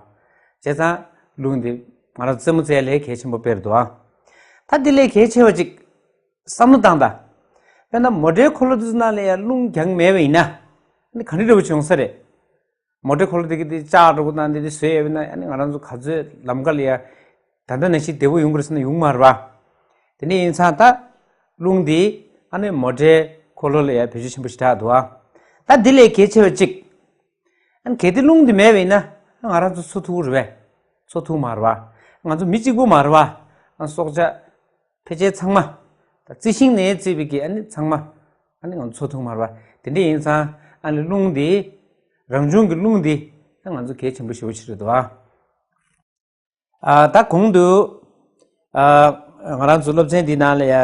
བྱས་ཙང་རླུང་འདི་ང་རང་རྩེད་མོ་རྩེ་ཡ་ལས་གལ་ཆེན་པོ་དཔེ་རེད་འདུག་བ། ད་འདི་ལས་གལ་ཆེ་བ་ཅིག་བསམ་བློ་བཏང་དང་། དཔེར་ན་མོ་ཊའི་འཁོར་ལོ་དེ་ཚོ་ནང་ལ་ཡ་རླུང་རྒྱག་མེད་པ་ཡིན་ན། ཨ་ནི་ག་འདྲ་འདྲ་བོ་བྱུང་ས་རེད། མོ་ཊའི་འཁོར་ལོ་དེ་གི་དེ་ལྕགས་འདྲ་བོ་དང་དེ་དེ་བཟོས་ཡོད་པ་ན་ཨ་ནི་ང་རང་ཚོ་ག་ཚོད་ལམ་ཁ་ལ་ཡ། ད་ལྟ་ནང་བཞིན་བདེ་པོ་ཡོང་གི་རེད་ཟེར་ན་ཡོང་མ་རེད་པ། དེ་འདྲ་ཡིན་ཙང་ད་རླུང་འདི་ཨ་ནི་མོ་ཊའི་འཁོར་ལོ་ལ་ཡང་བེད་སྤྱོད་ཆེན་པོ་ཞེ་དྲག་འདུག་ཨ། ད་འདི་ལས་གལ་ཆེ་བ་གཅིག་ཨ་ནི་གལ་ཏེ་རླུང་འདི་མེད་པ་ཡིན་ན་ང་རང་ཚོ་འཚོ་ཐུབ་ཀྱི་རེད་པས། འཚོ་ཐུབ་མ་རེད་པ། ང་ཚོ་མི་གཅིག་པུ་མ་རེད་པ། ཨ་སྲོག་ཆགས་ཕལ་ཆེར་ཚང་མ། ད་རྩི་ཤིང་ནས་བརྩིས་པའི་གི་ཨ་ནི་ཚང་མ་ཨ་ནི་ང་ཚོ་འཚོ་ཐུབ་མ་རེད་པ། དེ་འདྲ་ཡིན་ཙང་ཨ་ནི་རླུང་འདི་རང་བྱུང་གི་རླུང་འདི་ཨ་ང་ཚོ་གལ་ཆེན་པོ་ཞེ་པོ་ཅིག་རེད་འདུག་ཨ། ཨ་ད་གོང་དུ་ཨ་ང་རང་ཚོ་སློབ་ཚན་འདི་ནང་ལ་ཡ་ཨ་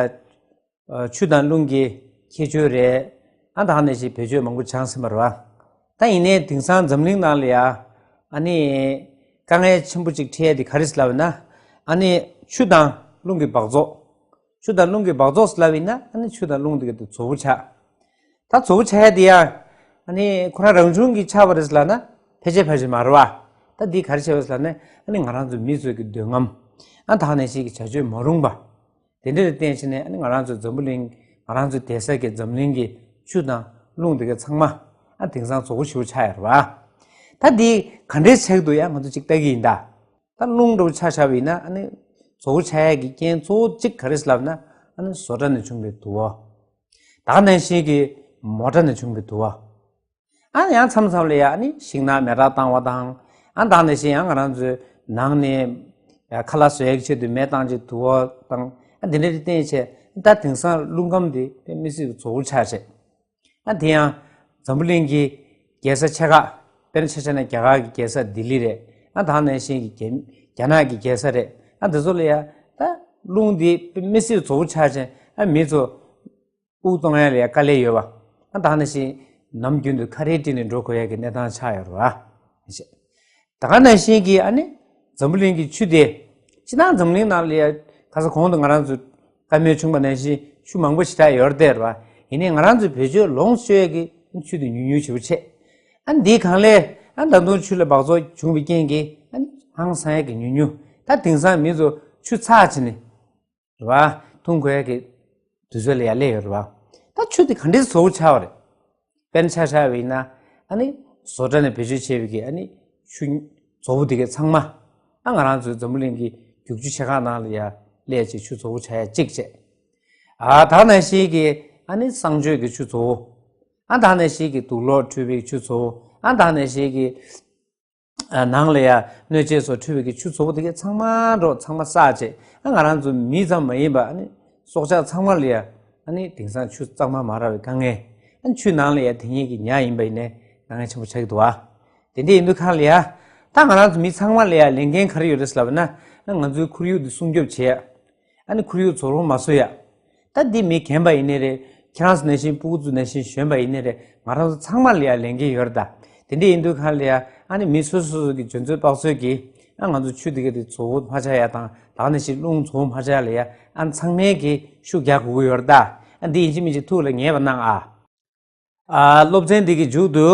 ཆུ་དང་རླུང་གི་ཁྱད་ཆོས་རེད། ཨ་ད་ག་ནང་བཞིན་བེད་སྤྱོད་མང་པོ་སྦྱངས་ཟིན་པ་རེད་པ། ད་ཡིན་ནའི་དེང་སང་འཛམ་གླིང་ནང་ལ་ཡ་ཨ་ནི་དཀའ་ངལ་ཆེན་པོ་ཅིག་འཕྲད་ཡ་དེ་ག་རེ་ཟེར་ལབ་ན། ཨ་ནི་ཆུ་དང་རླུང་གི་འབག་བཙོག་ཆུ་དང་རླུང་གི་འབག་བཙོག་ཟེར་ལབ་ཡིན་ན་ཨ་ནི་ཆུ་དང་རླུང་དེ་ག་དེ་བཙོག་པོ་ཆགས། ད་བཙོག་པོ་ཆགས་ཡ་དེ་ཡང་ཨ་ནི་ཁོ་རང་རང་བྱུང་གིས་ཆགས་པ་རེད་ལབ་ན་ཕལ་ཆེར་ཕལ་ཆེར་མ་རེད་པ། ད་འདི་ག་རེ་བྱས་པ་ཟེར་ལབ་ན་ཨ་ནི་ང་རང་ཚོ་མི་ཚོའི་གི་འདོད་རྔམ། ཨ་ད་ག་ནང་བཞིན་གི་བྱ་སྤྱོད་མ་རུངས་པ། དེ་འདྲ་ལ་བརྟེན་བྱས་ནས་ཨ་ནི་ང་རང་ཚོ་འཛམ་བུ་གླིང་ང་རང་ཚོ་བསྡད་ས་གི་འཛམ་གླིང་གི་ཆུ་དང་རླུང་དེ་ག་ཚང་མ་ཨ་དེང་སང་བཙོག་པོ་ཞེ་པོ་ཆགས་ཡོད་རེད་པ། ད་འདི་ག་འདྲས་ཆགས་འདུག་ཡ་ང་ཚོ་ཅིག་ལྟ་གི་ཡིན་ད། ད་རླུང་འདྲ་པོ་ཆགས་བཞག་པ་ཡིན་ན་ཨ་ནི་བཙོག་པོ་ཆགས་ཡ་གི་རྐྱེན་གཙོ་བོ་གཅིག་ག་རེ་ཟེར་ལབ་ན་ཨ་ནི་བཟོ་གྲྭ་ནས་བྱུང་བའི་དུ་བ། ད་ག་ནང་བཞིན་གྱི་མོ་ཊ་ནས་བྱུང་བའི་དུ་བ། ཨ་ནི་ཡང་མཚམས་མཚམས་ལ་ཡ་ཨ་ནི་ཤིང་ནགས་མེ་སྲེག་བཏང་བ་དང་། ཨ་ད་ག་ནང་བཞིན་ཡང་ང་རང་ཚོའི་ནང་ནས་ཡ་ཁ་ལག་བཟོ་ཡ་གི་ཆེད་དུ་མེ་བཏང་བྱས་དུ་བ་དང་ཨ་དེ་འདྲ་དེ་བརྟེན་བྱས་ད་དེང་སང་རླུང་ཁམས་དེ་དཔེ་མི་སྲིད་པའི་བཙོག་པོ་ཆགས་བྱས། ཨ་དེ་ཡང་འཛམ་བུ་གླིང་གི་རྒྱལ་ས་ཆེ་ཁག་དཔེར་ན་ཆ་བཞག་ན་རྒྱ་གར་གྱི་རྒྱལ་ས་ལྡི་ལི་རེད། ཨ་ད་ག་ནང་བཞིན་གྱི་རྒྱ་རྒྱ་ནག་གི་རྒྱལ་ས་རེད། ཨ་འདི་ཚོ་ལ་ཡ་ད་རླུང་འདི་དཔེ་མི་སྲིད་བཙོག་པོ་ཆགས་བྱས་ཨ་མི་ཚོ་དབུགས་གཏོང་ཡ་ལ་ཡ་དཀའ་ལས་ཡོད་པ། ཨ་ད་ག་ནང་བཞིན་ནམ་རྒྱུན་དུ་ཁ་རས་དཀྲིས་ནས་འགྲོ་དགོས་ཡ་གི་གནས་སྟངས་ཆགས་ཡོད་རེད་པ། ད་ག་ནང་བཞིན་གྱི་ཨ་ནི་འཛམ་བུ་གླིང་གི་ཆུ་དེ། སྤྱིར་བཏང་འཛམ་གླིང་ནང་ལ་ཡ་ཁ་སང་གོང་དུ་ང་རང་ཚོ་བཀའ་མོལ་བྱུང་བ་ནང་བཞིན་ཆུ་མང་པོ་ཞེ་དྲག་ཡོད་རེད་དེ་རེད་པ། ཡིན་ནའི་ང་རང་ཚོས་བེད་སྤྱོད་ལོངས་སྤྱོད་ཡ་གི་ཆུ་དེ་ཉུང་ཉུང་ཞེ་པོ་ཆགས། ཨ་འདིའི་སྒང་ལས་ཨ་ད་དུང་ཆུ་ལ་འབག་བཙོག་བྱུང་བའི་རྐྱེན་གྱིས་ཨ་ཧང་སང་ཡ་གི་ཉུང་ཉུང་། ད་དེང་སང་མི་ཚོ་ཆུ་ཚར་བྱས་ནས་རེད་པ། འཐུང་དགོས་ཡ་གི་དུས་ཚོད་ལ་ཡ་སླེབས་ཡོད་རེད་པ། ད་ཆུ་དེ་ག་འདྲས་བཙོག་པོ་ཆགས་པ་རེད། དཔེར་ན་ཆ་བཞག་པ་ཡིན་ན་ཨ་ནི་བཟོ་གྲྭ་ནས་བེད་སྤྱོད་བྱས་པའི་གི་ཨ་ནི་ཆུ་བཙོག་པོ་དེ་ག་ཚང་མ་ཨ་ང་རང་ཚོའི་འཛམ་བུ་གླིང་གི་རྒྱུག་ཆུ་ཆེ་ཁག་ནང་ལ་ཡ་སླེབས་བྱས་ཆུ་བཙོག་པོ་ཆགས་ཡ་གཅིག་བྱས། ཨ་ད་ག་ནང་བཞིན་གྱི་ཨ་ནི་གསང་སྤྱོད་ཀྱི་ཆུ་བཙོག་པོ། ཨ་ད་ག་ནང་བཞིན་གྱི་དུག་ལོག་འཁྲུད་པའི་ཆུ་བཙོག་པོ། ཨ་ད་ག་ནང་བཞིན་གྱི་ཨ་ནང་ལ་ཡ་སྣོད་ཆས་སོགས་འཁྲུད་པའི་གི་ཆུ་བཙོག་པོ་དེ་ག་ཚང་མ་འགྲོ་ཚང་མ་བསགས་བྱས་ཨ་ང་རང་ཚོ་མི་ཙམ་མ་ཡིན་པ་ཨ་ནི་སྲོག་ཆགས་ཚང་མ་ལ་ཡ་ཨ་ནི་དེང་སང་ཆུ་གཙང་མ་མ་རག་པའི་དཀའ་ངལ། ཨ་ནི་ཆུ་ནང་ལ་ཡ་དེ་ཉིད་ཀྱི་ཉ་ཡིན་པ་ཡིན་ནའི་དཀའ་ངལ་ཆེན་པོ་ཆགས་ཀྱི་འདུག་ཨ། དེ་འདྲ་ཡིན་དུས་སྒང་ལ་ཡ་ད་ང་རང་ཚོ་མི་ཚང་མ་ལ་ཡ་ལས་འགན་ག་རེ་ཡོད་རེད་ལབ་ན་ཨ་ང་ཚོའི་ཁོར་ཡུག་འདི་སྲུང་སྐྱོབ་བྱེད་ཡ། ཨ་ནི་ཁོར་ཡུག་བཙོག་རུམ་མ་བཟོ་ཡ། ད་འདི་མི་རྒན་པ་ཡིན་ནའི་རེད། ཁྱེད་རང་ཚོ་ནང་བཞིན་སྤུ་གུ་ཚོ་ནང་བཞིན་གཞོན་པ་ཡིན་ནའི་རེད། ང་རང་ཚོ་ཚང་མ་ལ་ཡ་ལས་འགན་ཡོད་རེད་ད། དེ་འདྲ་ཡིན་དུས་སྒང་ལ་ཡ་ཨ་ནི་མི་སོ་སོ་སོ་གི་འཇོན་ཚོད་དཔག་ཚོད་ཀྱིས་ཨ་ང་ཚོ་ཆུ་འདི་ག་དེ་བཙོག་པོ་མ་ཆགས་ཡ་དང་ད་ག་ནང་བཞིན་རླུང་བཙོག་པོ་མ་ཆགས་ཡ་ལ་ཡ་ཨ་ཚང་མས་ཀྱི་ཤུགས་རྒྱག་དགོས་ཀྱི་ཡོད་རེད་ད། ཨ་འདི་ཡིན་གཅིག་མིན་གཅིག་ཐུགས་ལ་ངེས་པ་གནང་ཨ། ཨ་སློབ་ཚན་འདི་གི་མཇུག་ཏུ་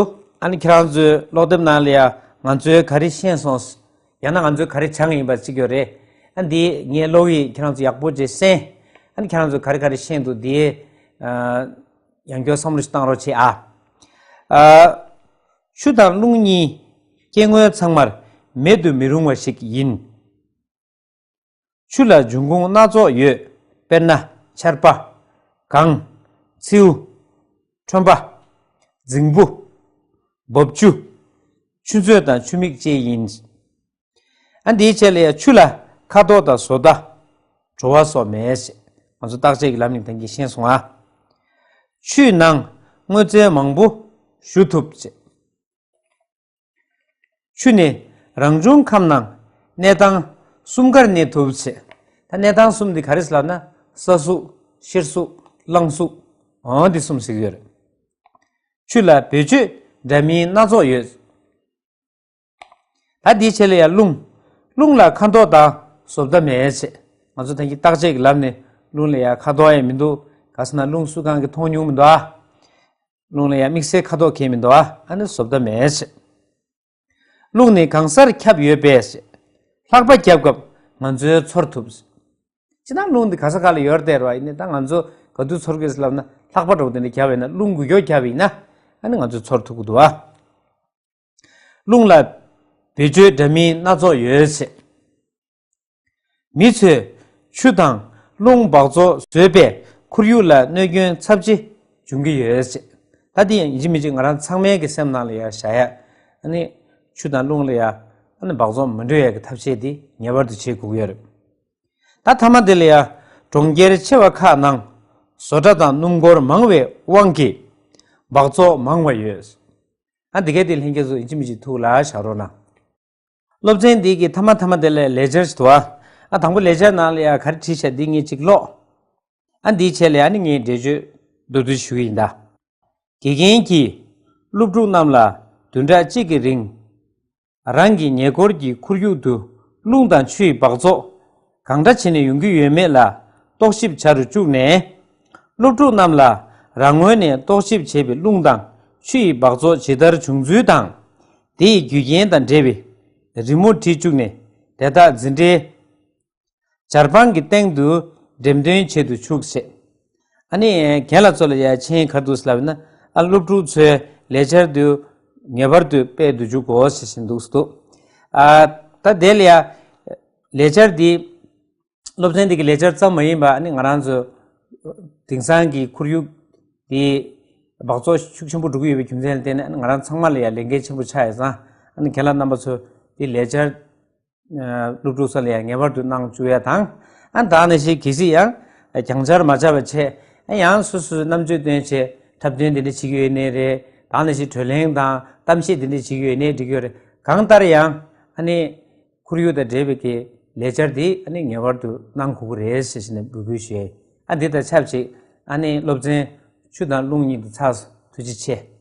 ཨ་ནི་ཁྱེད་རང་ཚོའི་ཀློག་དེབ་ནང་ལ་ཡ་ང་ཚོས་ག་རེ་ཤེས་སོང་། ཡང་ན་ང་ཚོས་ག་རེ་སྦྱངས་ཡིན་པ་གཅིག་ཡོད་རེད། ཨ་འདི་ངས་ཀློག་གི་ཁྱེད་རང་ཚོ་ཡག་པོ་བྱས་གསན། ཨ་ནི་ཁྱེད་རང་ཚོས་ག་རེ་ག་རེ་ཤེས་འདུག་འདི་ཨ་ཡང་བསྐྱར་བསམ་བློ་ཞིག་བཏང་རོགས་བྱེད་ཨ། ཨ་ཆུ་དང་རླུང་གཉིས་སྐྱེ་དངོས་ཚང་མར་མེད་དུ་མི་རུང་བ་ཞིག་ཡིན། ཆུ་ལ་འབྱུང་ཁུངས་སྣ་ཚོགས་ཡོད། དཔེར་ན་ཆར་པ། གངས། མཚེའུ། ཁྲོན་པ། རྫིང་བུ། འབབ་ཆུ། ཆུ་མཛོད་དང་ཆུ་མིག་བཅས་ཡིན། ཨ་འདིའི་ཆེད་ལ་ཡང་ཆུ་ལ་ཁ་དོག་དང་བཟོ་ལྟ། བྲོ་བ་སོགས་མེད་ཅེས་ང་ཚོ་བརྟག་དཔྱད་ཀྱི་ལམ་ནས་ད་གིན་ཤེས་སོང་ཨ། ཆུའི་ནང་དངོས་རྫས་མང་པོ་ཞུ་ཐུབ་ཅེས། ཆུ་ནི་རང་བྱུང་ཁམས་ནང་གནས་སྟངས་གསུམ་ཀར་གནས་ཐུབ་ཅེས། ད་གནས་སྟངས་གསུམ་འདི་ག་རེ་ཟེར་ལབ་ན་ས་གཟུགས། གཤེར་གཟུགས། རླངས་གཟུགས། འོ་འདི་གསུམ་ཟེར་གྱི་ཡོད་རེད། ཆུ་ལ་བེད་སྤྱོད་འདྲ་མིན་སྣ་ཚོགས་ཡོད། ད་འདིའི་ཆེད་ལ་ཡང་རླུང་། རླུང་ལ་ཁ་དོག་དང་བཟོ་ལྟ་མེད་ཅེས། ང་ཚོ་ད་གིན་བརྟག་དཔྱད་ཀྱི་ལམ་ནས་རླུང་ལ་ཡང་ཁ་དོག་ཡང་མི་འདུག་ག་ཟེར་ན་རླུང་སུ་གང་གིས་མཐོང་མྱོང་མི་འདུག་ཨ། རླུང་ལ་ཡང་དམིགས་བསལ་ཁ་དོག་གང་ཡང་མི་འདུག་ཨ། ཨ་ནི་བཟོ་ལྟ་མེད་ཅེས། རླུང་ནི་གང་སར་ཁྱབ་ཡོད་པས་ཅེས། ལྷགས་པ་བརྒྱབ་སྐབས་ང་ཚོས་ཚོར་ཐུབ་ཅེས། སྤྱིར་བཏང་རླུང་འདི་ག་ས་ག་ལ་ཡོད་རེད་དེ་རེད་པ། ཡིན་ནའི་ད་ང་ཚོ་ག་དུས་ཚོར་གི་ཟེར་ལབ་ན་ལྷགས་པ་འདྲ་པོ་དེ་འདྲ་བརྒྱབ་ཡིན་ན་རླུང་འགུལ་སྐྱོད་བརྒྱབ་ཡིན་ན་ཨ་ནི་ང་ཚོས་ཚོར་ཐུབ་ཀྱི་འདུག་ཨ། རླུང་ལ་བེད་སྤྱོད་འདྲ་མིན་སྣ་ཚོགས་ཡོད་ཅེས། མི་ཚོས་ཆུ་དང་རླུང་འབག་བཙོག་བཟོས་པས་ཁོར་ཡུག་ལ་གནོད་སྐྱོན་ཚབས་ཆེ་འབྱུང་གི་ཡོད་ཅེས། ད་འདི་ཡང་ཡིན་གཅིག་མིན་གཅིག་ང་རང་ཚང་མའི་གི་སེམས་ནང་ལ་ཡང་བཞག་ཡ། ཨ་ནི་ཆུ་དང་རླུང་ལ་ཡང་ཨ་ནི་འབག་བཙོག་མི་འགྲོ་ཡ་གི་ཐབས་ཤེས་འདི་ངེས་པར་དུ་བྱེད་དགོས་ཀྱི་ཡོད་རེད། ད་མཐའ་མ་དེ་ལ་ཡང་གྲོང་ཁྱེར་ཆེ་བ་ཁག་ནང་བཟོ་གྲྭ་དང་སྣུམ་འཁོར་མང་བའི་དབང་གིས་འབག་བཙོག་མང་བ་ཡོད། ཨ་འདི་གའི་དེ་ལྷན་རྒྱས་ཚོ་ཡིན་གཅིག་མིན་གཅིག་ཐུགས་ལ་བཞག་རོགས་གནང་། སློབ་ཚན་འདི་གི་མཐའ་མ་མཐའ་མ་དེ་ལ་ལེགས་སྦྱར་ཞིག་འདུག་ཨ། ཨ་དང་པོ་ལེགས་སྦྱར་ནང་ལ་ཡང་ག་རེ་བྲིས་བཞག་འདི་ངས་གཅིག་ཀློག་ཨ་འདིའི་ཆེད་ལ་ཡང་ནི་ངས་འགྲེལ་བརྗོད་མདོར་བསྡུས་ཞུ་གི་ཡིན་ད། དགེ་རྒན་གྱིས་སློབ་ཕྲུག་རྣམས་ལ་བདུན་ཕྲག་གཅིག་གི་རིང་རང་གི་ཉེ་འཁོར་གྱི་ཁོར་ཡུག་ཏུ་རླུང་དང་ཆུ་ཡི་འབག་བཙོག་གང་འདྲ་བྱས་ནས་ཡོང་གི་ཡོད་མེད་ལ་རྟོག་ཞིབ་བྱ་རུ་བཅུག་ནས། སློབ་ཕྲུག་རྣམས་ལ་རང་ངོས་ནས་རྟོག་ཞིབ་བྱས་པའི་རླུང་དང་ཆུ་ཡི་འབག་བཙོག་ཇི་ལྟར་བྱུང་ཚུལ་དང་། དེ་ཡི་རྒྱུ་རྐྱེན་དང་འབྲེལ་བའི་རི་མོ་བྲིས་བཅུག་ནས་དེ་དག་འཛིན་གྲྭའི་ཇ་སྤང་གི་སྟེང་དུ་འགྲེམས་སྟོན་བྱེད་དུ་ཆུག་ཅེས། ཨ་ནི་རྒན་ལགས་ཚོ་ལ་ཡ་མཆན་ག་རེ་འདུག་ཟེར་ལབ་ན། ཨ་སློབ་ཕྲུག་ཚོའི་ལས་འཆར་དུ་ངེས་པར་དུ་སྤེལ་དུ་འཇུག་དགོས་ཞེས་བཞིན་འདུག་འདུག་ཨ་ད་དེ་ལ་ཡ་ལས་འཆར་འདི་སློབ་ཚན་འདི་གི་ལས་འཆར་ཙམ་མ་ཡིན་པ་ཨ་ནི་ང་རང་ཚོ་དེང་སང་གི་ཁོར་ཡུག་འདི་འབག་བཙོག་ཤུགས་ཆེན་པོ་འགྲོ་གི་ཡོད་པའི་རྒྱུ་མཚན་ལ་བརྟེན་ནས་ཨ་ནི་ང་རང་ཚང་མ་ལ་ཡ་ལས་འགན་ཆེན་པོ་ཆགས་ཡོད་ཙང་ཨ་ནི་རྒན་ལགས་རྣམ་པ་ཚོ་འདི་ལས་འཆར་སློབ་ཕྲུག་ཚོ་ལ་ཡང་ངེས་པར་དུ་གནང་བཅུག་ཡ་དང་། ཨ་ད་ནང་བཞིན་གལ་སྲིད་ཡང་གྱང་ཆར་མ་ཆགས་པ་བྱས། ཨ་ཡང་སོ་སོའི་རྣམ་དཔྱོད་བཏོན་བྱས་འཁྲབ་སྟོན་དེ་འདྲ་བྱེད་ཀྱི་ཡོད་ནའི་རེད། ད་ནང་བཞིན་བགྲོ་གླེང་དང་གཏམ་བཤད་དེ་འདྲ་བྱེད་ཀྱི་ཡོད་ནའི་འགྲིག་གི་ཡོད་རེད། གང་ལྟར་ཡང་ཨ་ནི་ཁོར་ཡུག་དང་འབྲེལ་བའི་གི་ལས་འཆར་དེ་ཨ་ནི་ངེས་པར་དུ་གནང་དགོས་ཀྱི་རེད་ཟེར་བྱས་ནས་འབོད་སྐུལ་ཞུ་ཡ་ཡིན། ཨ་འདི་དང་ཆབས་ཅིག་ཨ་ནི་སློབ་ཚན་ཆུ་དང་རླུང་གཉིས་དེ་ཚར་སོང་། ཐུགས་རྗེ་ཆེ།